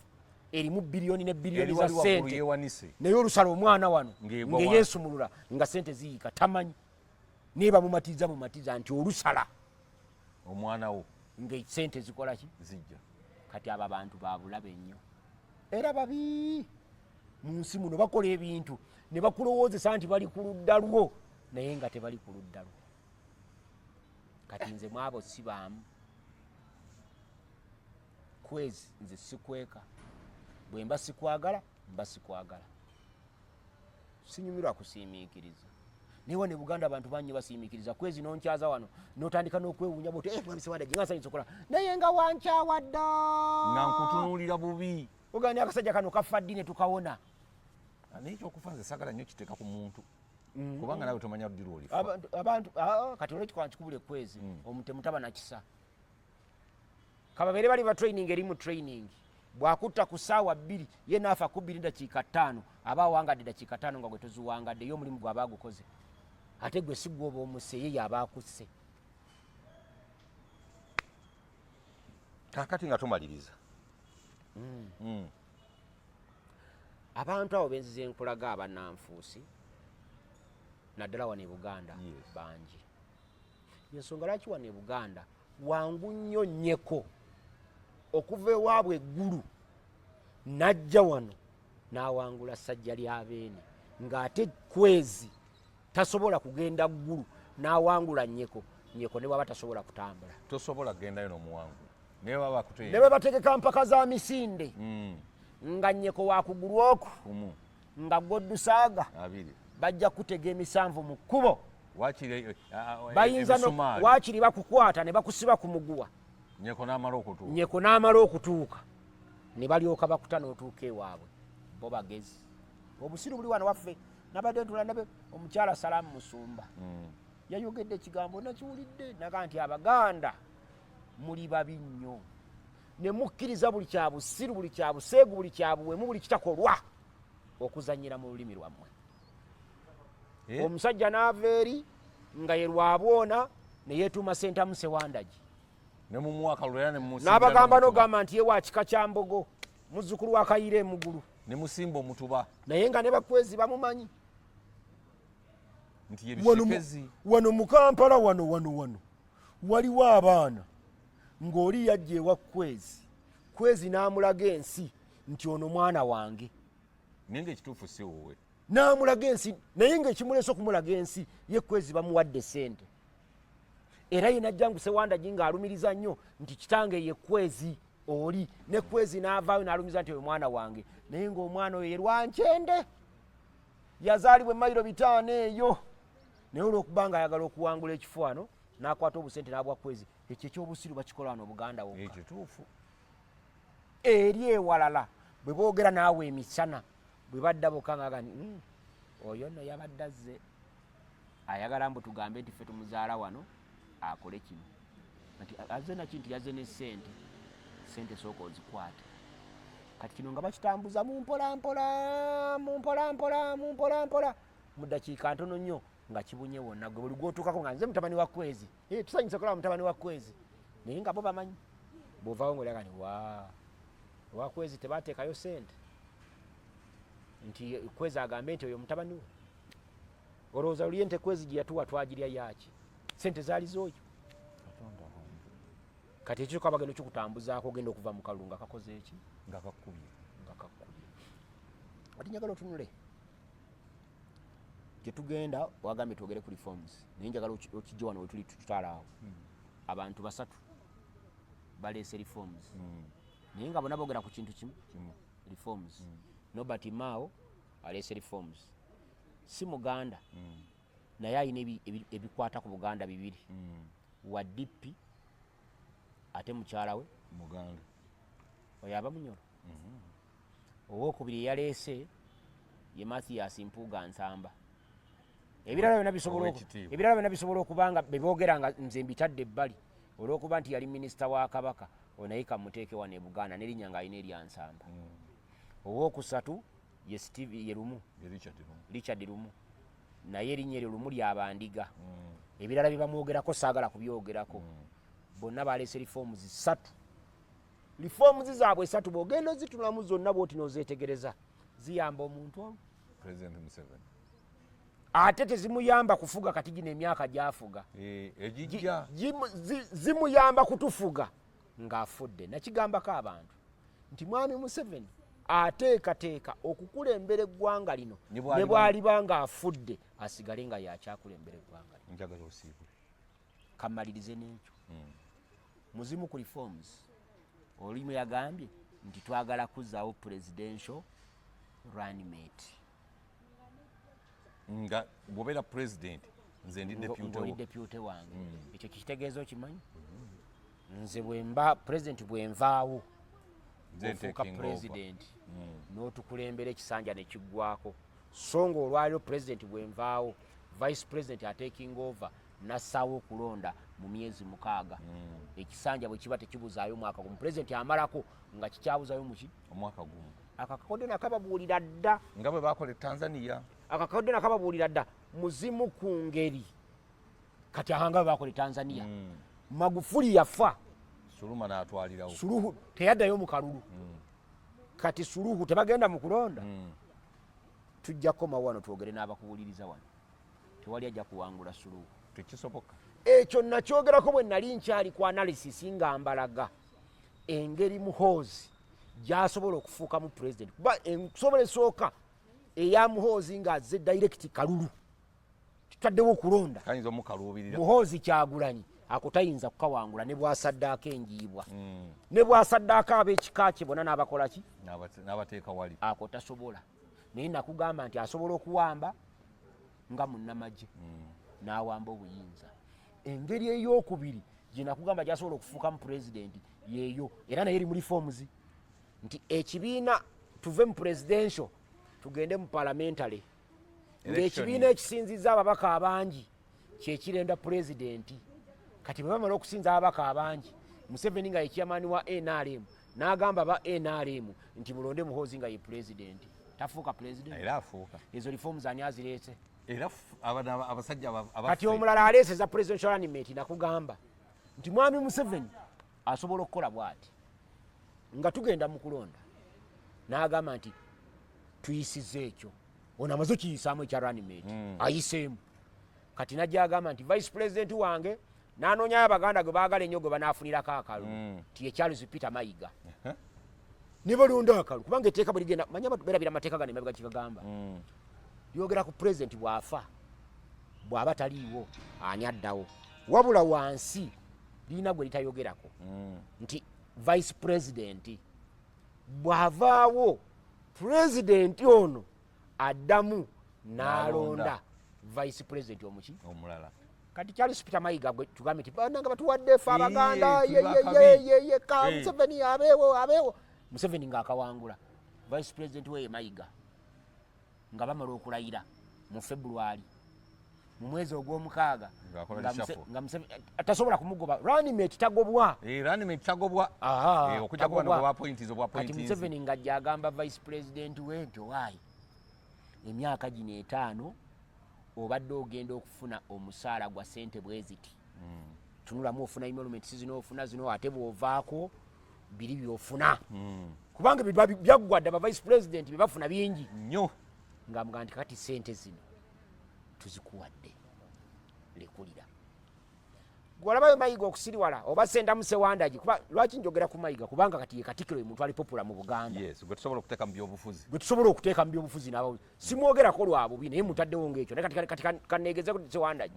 erimu biliyoni ne biliyoni
Eri
za
wali waggulu
sente,
yeewanise.
Naye olusala omwana wano
Ng'egwa wansi.
Ng'eyeesumulula nga sente ziyiika, tamanyi, naye bamumatiza mumatiza nti olusala
omwana wo
nga sente zikola ki?
Zijja.
Kati abo abantu babulabe nnyo era babi mu nsi muno. Bakola ebintu ne bakulowoozesa nti bali ku ludda lwo, naye nga tebali ku ludda lwo. Kati nze mwabo sibaamu kwezi, nze sikweka. Bwe mba sikwagala, mba sikwagala, sinyumirwa kusiimiikiriza. Naye wano e Buganda abantu bangi basiimiikiriza. Kwezi nonkyaza wano notandika n'okwewuunya bwoti, "Eh, mwami Sewandagi, nga nsanyusa okola," naye nga wankyawa dda.
Nga nkutunuulira bubi.
Ogamba akasajja kano kafa ddi ne tukawona?
Naye ekyokufa nze sagala nnyo kiteeka ku muntu, kubanga nawe tomanya ddi lwolifa.
Abantu, kati olwekikola nkikubula ekwezi, omutemu taba nakisa. Kababeere bali ba training, eri mu training, bwakutta ku ssaawa 2, ye naafa ku 2:05, aba awangadde dakiika 5 nga gwe toziwangadde. Ye omulimu gwaba agukoze, ate gwe si gwoba omusse, ye yaba akusse.
Kakati nga tumaliriza,
Abantu abo benzize nkulaga abannanfuusi, naddala wano e Buganda, bangi. Ensonga lwaki wano e Buganda wangu nnyo nnyeko okuva ewaabwe eggulu n'ajja wano n'awangula ssajja lyabeene, ng'ate kwezi tasobola kugenda ggulu n'awangula nnyeko, nnyeko ne bwaba tasobola kutambula.
Tosobola kugendayo n'omuwangu naye baba bakuteye.
Ne bwe bategeka mpaka za misinde, nga nnyeko wakugulu oku
kumu,
nga gwoddusaaga
abiri,
bajja kutega emisanvu mu kkubo.
Wakiri
Bayinza
emisumaali.
Waakiri bakukwata ne bakusiba ku muguwa.
Nyeko n'amala okutuuka.
Nyeko n'amala okutuuka ne balyoka bakuta n'otuuka ewaabwe. Bo bagezi, obusiru buli wano waffe. Nabadde ntula nabe omukyala Salaamu Musumba, yayogedde ekigambo nakiwulidde, naga nti Abaganda muli babi nnyo ne mukkiriza buli kya busiru, buli kya buseegu, buli kya buwemu, buli kitakolwa okuzanyira mu lulimi lwammwe.
Eh?
Omusajja n'ava eri nga ye Lwabwona ne yeetuuma Sentamu Sewandagi.
Ne mumuwa akalulu era ne mumusimbira
N'abagamba
n'omutuba.
n'ogamba nti ye wa kika kya Mbogo, muzzukulu wa Kayiira Emugulu.
Ne musimba omutuba.
Naye nga ne bakwezi bamumanyi.
Nti ye
Wano
Bisekezi.
Wano mu Kampala wano wano wano waliwo abaana ng'oli yajja ewa Kwezi,
Kwezi n'amulaga ensi nti ono mwana wange.
Naye ngaekituufu si wuwe.
N'amulaga ensi, naye ng'ekimuleese okumulaga ensi ye Kwezi bamuwadde sente, era ye najja ngu Sewandagi ng'alumiriza nnyo nti kitange ye Kwezi oli, ne Kwezi n'avaayo n'alumiza nti oyo mwana wange, naye ng'omwana oyo ye Lwankyende, yazaalibwa emayiro 500 eyo. Naye olw'okuba nga ayagala okuwangula ekifaano n'akwata obusente n'abwa Kwezi. Ekyo ekyobusiru bakikola wano Obuganda wokka.
Ekituufu.
Eri ewalala bwe boogera naawe emisana, bwe badda bokka nga nti, oyo nno yabadde azze ayagala mbu tugambe nti ffe tumuzaala wano akole kino." Nti azze naki? Nti yazze ne ssente. Ssente sooka ozikwate. Kati kino nga bakitambuza mu mpola mpola, mu mpola mpola, mu mpola mpola, mu ddakiika ntono nnyo nga kibunye wonna. Gwe buli gwotuukako nga nze mutabani wa Kwezi. Eh, tusanyusa kulaba mutabani wa Kwezi, naye nga bo bamanyi. Bw'ovaawo ng'olaga nti wa owa Kwezi tebateekayo ssente nti Kwezi agambe nti oyo mutabani we. Olowooza luli ente Kwezi gye yatuwa twagirya yaaki? Sente zaali z'oyo. Kati ekyo kaba genda okikutambuzaako, ogenda okuva mu kalulu nga kakoze eki?
Nga kakubye.
Nga kakubye. Ati njagala otunule. Gyetugenda wagambye twogere ku reforms, naye njagala okijje wano wetuli tutwala awo. Abantu basatu baleese reforms, naye nga bonna boogera ku kintu kimu, reforms. Norbert Mao aleese reforms, si Muganda, naye alina ebikwata ku Buganda bibiri, wa DP, ate mukyala we
Muganda.
Oyo aba Munyoro. Owokubiri eyaleese ye Mathias Mpuuga Nsamba. Ebirala byonna bisobola
Ow'ekitiibwa.
Ebirala byonna bisobola okuba nga beboogera nga nze mbitadde ebbali, olw'okuba nti yali minisita wa Kabaka, oyo naye kamuteeke wano e Buganda n'erinnya ng'alina erya Nsamba. Owokusatu ye Steve, ye Lumu.
Ye Richard Lumu.
Richard Lumu, naye erinnya eryo Lumu lyabandiga. Ebirala bye bamwogerako saagala kubyogerako. Bonna baleese reforms ssatu. Reforms zaabwe esatu bw'ogenda ozitunulamu zonna bwoti n'ozeetegereza, ziyamba omuntu omu,
President Museveni.
Ate tezimuyamba kufuga kati gino emyaka gyafuga.
Egijja.
Zimuyamba kutufuga ng'afudde. Nakigambako abantu nti mwami Museveni ateekateeka okukulembera eggwanga lino
Ne bw'aliba-
ne bw'aliba ng'afudde, asigale nga yakyakulembera eggwanga lino.
Njagala osiibule.
Kamalirize n'ekyo. Muzimu ku reforms, olimu yagambye nti twagala kuzzaawo presidential running mate.
Nga bw'obeera president, nze ndi deputy
Ng'oli
wo.
Deputy wange. Ekyo kikitegeeza, okimanyi, nze bwemba president, bwenvaawo,
Nze
ofuuka
taking over.
president n'otukulembera ekisanja ne kiggwako. So nga olwaliro president bwenvaawo, vice president ataking over, nassaawo okulonda mu myezi 6. Ekisanja bwe kiba tekibuzaayo mwaka gumu, president amalako nga kikyabuzaayo muki?
Omwaka gumu.
Akakakodde nakababuulira dda.
Nga bwe bakola e Tanzania.
Akakakodde nakababuulira dda. Muzimu ku ngeri kati ahanga bwe bakola e Tanzania, Magufuli yafa,
Suluhu n'atwalirawo.
Suluhu teyaddayo mu kalulu. Kati Suluhu tebagenda mu kulonda. Tujja kukoma wano twogere n'abakuwuliriza wano. Tewali ajja kuwangula Suluhu.
Tekisoboka.
Ekyo nakyogerako bwe nali nkyali ku analysis, nga mbalaga engeri Muhoozi gy'asobola okufuukamu president, kuba ensobola esooka eya Muhoozi ng'azze direct kalulu, tutaddewo okulonda,
Kayinza omukaluubirira.
Muhoozi Kyagulanyi ako tayinza kukawangula ne bwasaddaako enjiibwa, ne bwasaddaako ab'ekika kye bonna n'abakola ki.
N'abateeka wali.
Ako tasobola. Naye nakugamba nti asobola okuwamba nga munnamagye n'awamba obuyinza. Engeri eyokubiri gye nakugamba gyasobola okufuukamu pulezidenti yeeyo, era naye eri mu reforms, nti ekibiina tuve mu presidential tugende mu parliamentary, ng'ekibiina ekisinziza ababaka abangi kyekirenda pulezidenti. Kati bwe bamala okusinza ababaka abangi, Museveni nga ye chairman wa NRM n'agamba ba NRM nti mulonde Muhoozi nga ye pulezidenti, tafuuka pulezidenti?
Era afuuka.
Ezo reforms ani azireese?
Era abasajja abaffe.
Kati omulala aleese za presidential running mate. Nakugamba nti mwami Museveni asobola okukola bw'ati, nga tugenda mu kulonda n'agamba nti tuyisiza ekyo, ono amaze okiyisaamu ekya running mate, ayiseemu. Kati najja agamba nti vice president wange, n'anoonyayo Abaganda gwe baagala ennyo, gwe banaafunirako akalulu, ti ye Charles Peter Mayiga, ne balonda akalulu, kubanga etteeka bwe ligenda, manya beerabira amateeka gano emabega kikagamba, lyogera ku pulezidenti bw'afa, bw'aba taliiwo ani addawo. Wabula wansi lirina gwe litayogerako, nti vice president bw'avaawo, pulezidenti ono addamu n'alonda
N'alonda.
vice president omuki?
Omulala.
Kati Charles Peter Mayiga gwe tugambe nti bananga batuwadde ffe Abaganda,
Tuli
ye, ye,
bakabi.
ye, ye, ye, ka Museveni abeewo, abeewo. Museveni ng'akawangula, vice president we ye Mayiga, nga bamala okulayira mu February, mu mwezi ogw'omukaaga,
Ng'akola
nga
reshuffle.
Nga Museveni tasobola kumugoba. Running mate tagobwa.
Running mate tagobwa.
Aha,
Okujjako bano
tagobwa.
bwe bapointiza obwa
Kati
pointinzi.
Museveni ng'ajja agamba vice president we nti owaayi, emyaka gino 5 obadde ogenda okufuna omusaala gwa sente bwe ziti, tunulamu, ofuna emoluments zino, ofuna zino, ate bw'ovaako biri byofuna, kubanga biba byaggwa dda. Ba vice president bye bafuna bingi
nnyo.
Ng'amugamba nti kati sente zino tuzikuwadde, lekulira. Gwolabayo Mayiga okusiriwala oba Sendamu Sewandagi? Kuba lwaki njogera ku Mayiga? Kubanga kati ye Katikkiro, ye muntu ali popular mu Buganda.
Yes, gwe tusobola okuteeka mu byobufuzi.
Gwe tusobola okuteeka mu byobufuzi nabo simwogerako lwa bubi, naye mutaddewo ngaekyo. Naye kati kaneegeze ku Sewandagi.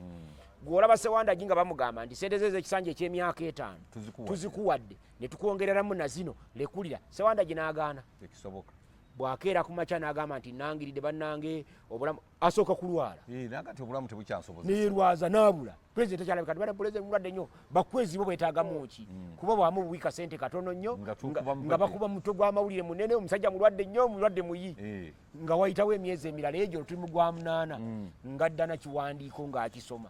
Gwolaba Sewandagi nga bamugamba nti sente ze ez'ekisanja eky'emyaka 5
Tuzikuwadde.
Tuzikuwadde ne tukwongereramu na zino, lekulira. Sewandagi n'agaana.
Tekisoboka.
Bw'akeera ku makya n'agamba nti nangiridde bannange obulamu, asooka kulwala.
Eh, naga nti obulamu tebukyansobozesa.
Neyerwaza n'abula, pulezidenti takyalabika, tibana pulezidenti mulwadde nnyo, bakwezi bo beetaagamu ki? Kuba bwamu buwi kasente katono nnyo.
Nga tukuba
nga bakuba mutwe gw'amawulire munene, omusajja mulwadde nnyo, mulwadde muyi. Nga wayitawo emyezi emirala egyo, tuli mu gwa 8, nga dda na kiwandiiko ng'akisoma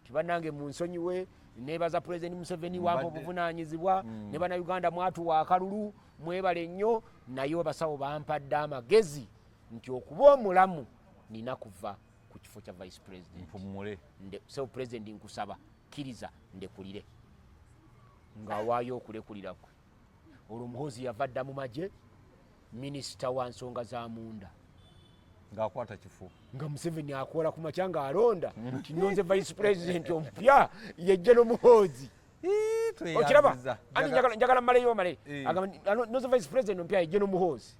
ti bannange munsonyiwe, nebaza Pulezidenti Museveni wampa obuvunaanyizibwa, ne Bannayuganda mwatuwa akalulu, mwebale nnyo, naye abasawo bampadde amagezi nti okuba omulamu nina kuva ku kifo kya vice president.
Mpumule.
So president, nkusaba kkiriza ndekulire. Ng'awaayo okulekulira kwe. Olwo Muhoozi yava dda mu magye, minisita wa nsonga za munda.
Ng'akwata kifo.
Nga Museveni akola ku makya ng'alonda nti nonze vice president omupya, yejje n'Omuhoozi. Okiraba? Andi njagala mmaleyo male. Agamba nti, nonze vice president omupya, yejje n'Omuhoozi.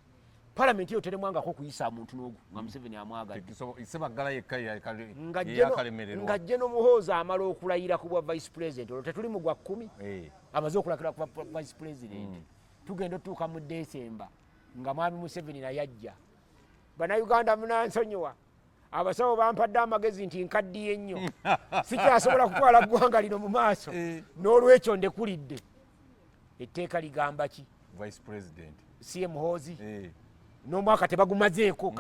Palamenti eyo teremwangako okuyisa muntu n'ogu nga Museveni amwagadde.
Sebaggala yekka
Nga
yeyakalemererwa.
Nga jje n'Omuhoozi amala okulayira ku bwa vice president, olwo tetuli mu gwa 10, amaze okulayira ku bwa vice president, tugenda otutuuka mu Desemba nga mwami Museveni naye ajja, "Bannayuganda munansonyiwa, abasawo bampadde amagezi nti nkaddiye nnyo, sikyasobola kutwala ggwanga lino mu maaso, n'olwekyo ndekulidde." Etteeka ligamba ki?
Vice president.
Si ye Muhoozi?
Eh.
N'omwaka tebagumazeeko.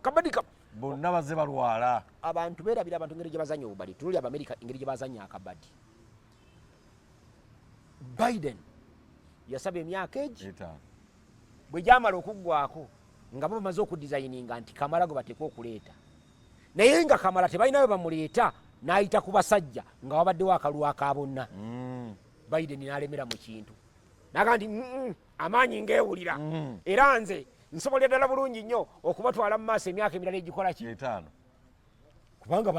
Kabadi
Bonna bazze balwala.
Abantu beerabira, abantu engeri gye bazanya obubadi. Tululi Abamerika engeri gye bazanya akabadi. Biden yasaba emyaka egi
5.
Bwe gyamala okuggwako nga bo bamaze okudesigninga nti Kamala gwe bateekwa okuleeta, naye nga Kamala tebalina we bamuleeta, n'ayita ku basajja nga wabaddewo akalulu aka bonna. Biden n'alemera mu kintu naga nti, amaanyi ngeewulira, era nze nsobolera ddala bulungi nnyo okubatwala mu maaso emyaka emirala egikola ki?"
5.
Kubanga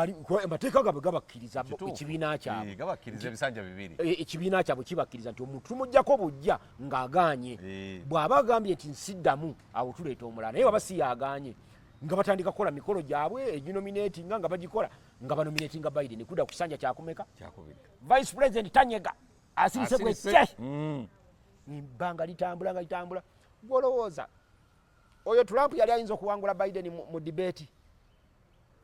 amateeka gaabwe gabakkiriza
Kituufu.
ekibiina kyabwe.
Eh, gabakkiriza ebisanja 2.
Ekibiina kyabwe kibakkiriza nti omuntu tumugjako bujja ng'agaanye. Bw'aba agambye nti nsiddamu, awo tuleeta omulala, naye waba si yagaanye, nga batandika kukola mikolo gyabwe eginominatinga, nga bagikola nga banominatinga Biden kudda ku kisanja kyakumeka?
Kyakubiri.
Vice president tanyega, asirise
Asirise.
bwece. Ebbanga litambula nga litambula. Gwolowooza oyo Trump yali ayinza okuwangula Biden mu debate?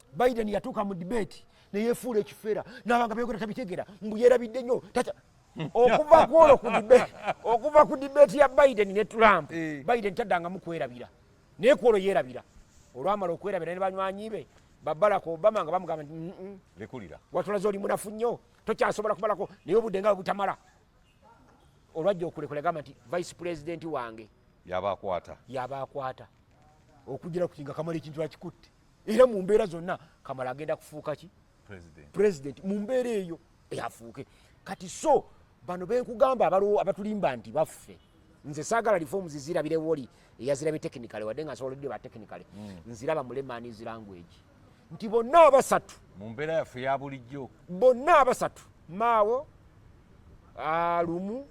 Biden yatuuka mu debate neyefuula ekifeera, nabanga byogera tabitegera, mbu yerabidde nnyo okuva kwolwo ku debate, okuva ku debate ya Biden ne Trump, Biden taddangamu kwerabira, naye kwolwo yeerabira. Olwamala okwerabira ne banywanyi be ba Barack Obama nga bamugamba nti,
Lekulira.
Watulaze oli munafu nnyo, tokyasobola kumalako, naye obudde nga bwe butamala." Olwajja okulekula gamba nti vice president wange
yaba akwata.
Yaba akwata okugira kuti nga Kamala ekintu akikutte, era mu mbeera zonna Kamala agenda kufuuka ki?
President.
President mu mbeera eyo eyafuuke kati. So bano benkugamba abatulimba nti baffe, nze saagala reforms zirabirewo oli eyazirabye technically, wadde nga nsobola ba technically, nziraba mu layman's language nti bonna abasatu
mu mbeera yaffe ya bulijjo,
bonna abasatu, Maawo, Lumu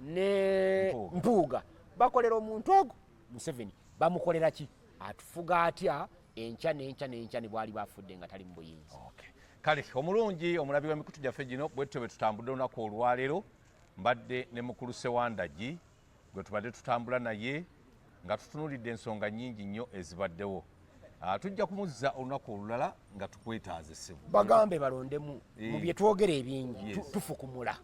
ne
Mpuuga.
Mpuuga, bakolera omuntu ogwo Museveni. Bamukolera ki? Atufuga atya enkya n'enkya n'enkya ne bwali bafudde nga tali mu buyinza?
Okay. Kale omulungi omulabi w'emikutu gyaffe gino, bwetyo bwe tutambudde olunaku olwaleero. Mbadde ne mukulu Sewandagi gwe tubadde tutambula naye nga tutunuulidde ensonga nnyingi nnyo ezibaddewo. Tujja kumuzza olunaku olulala nga tukwetaaze, ssebo.
Bagambe balondemu mu
Eh.
bye twogera ebingi,
Yes.
tufukumula.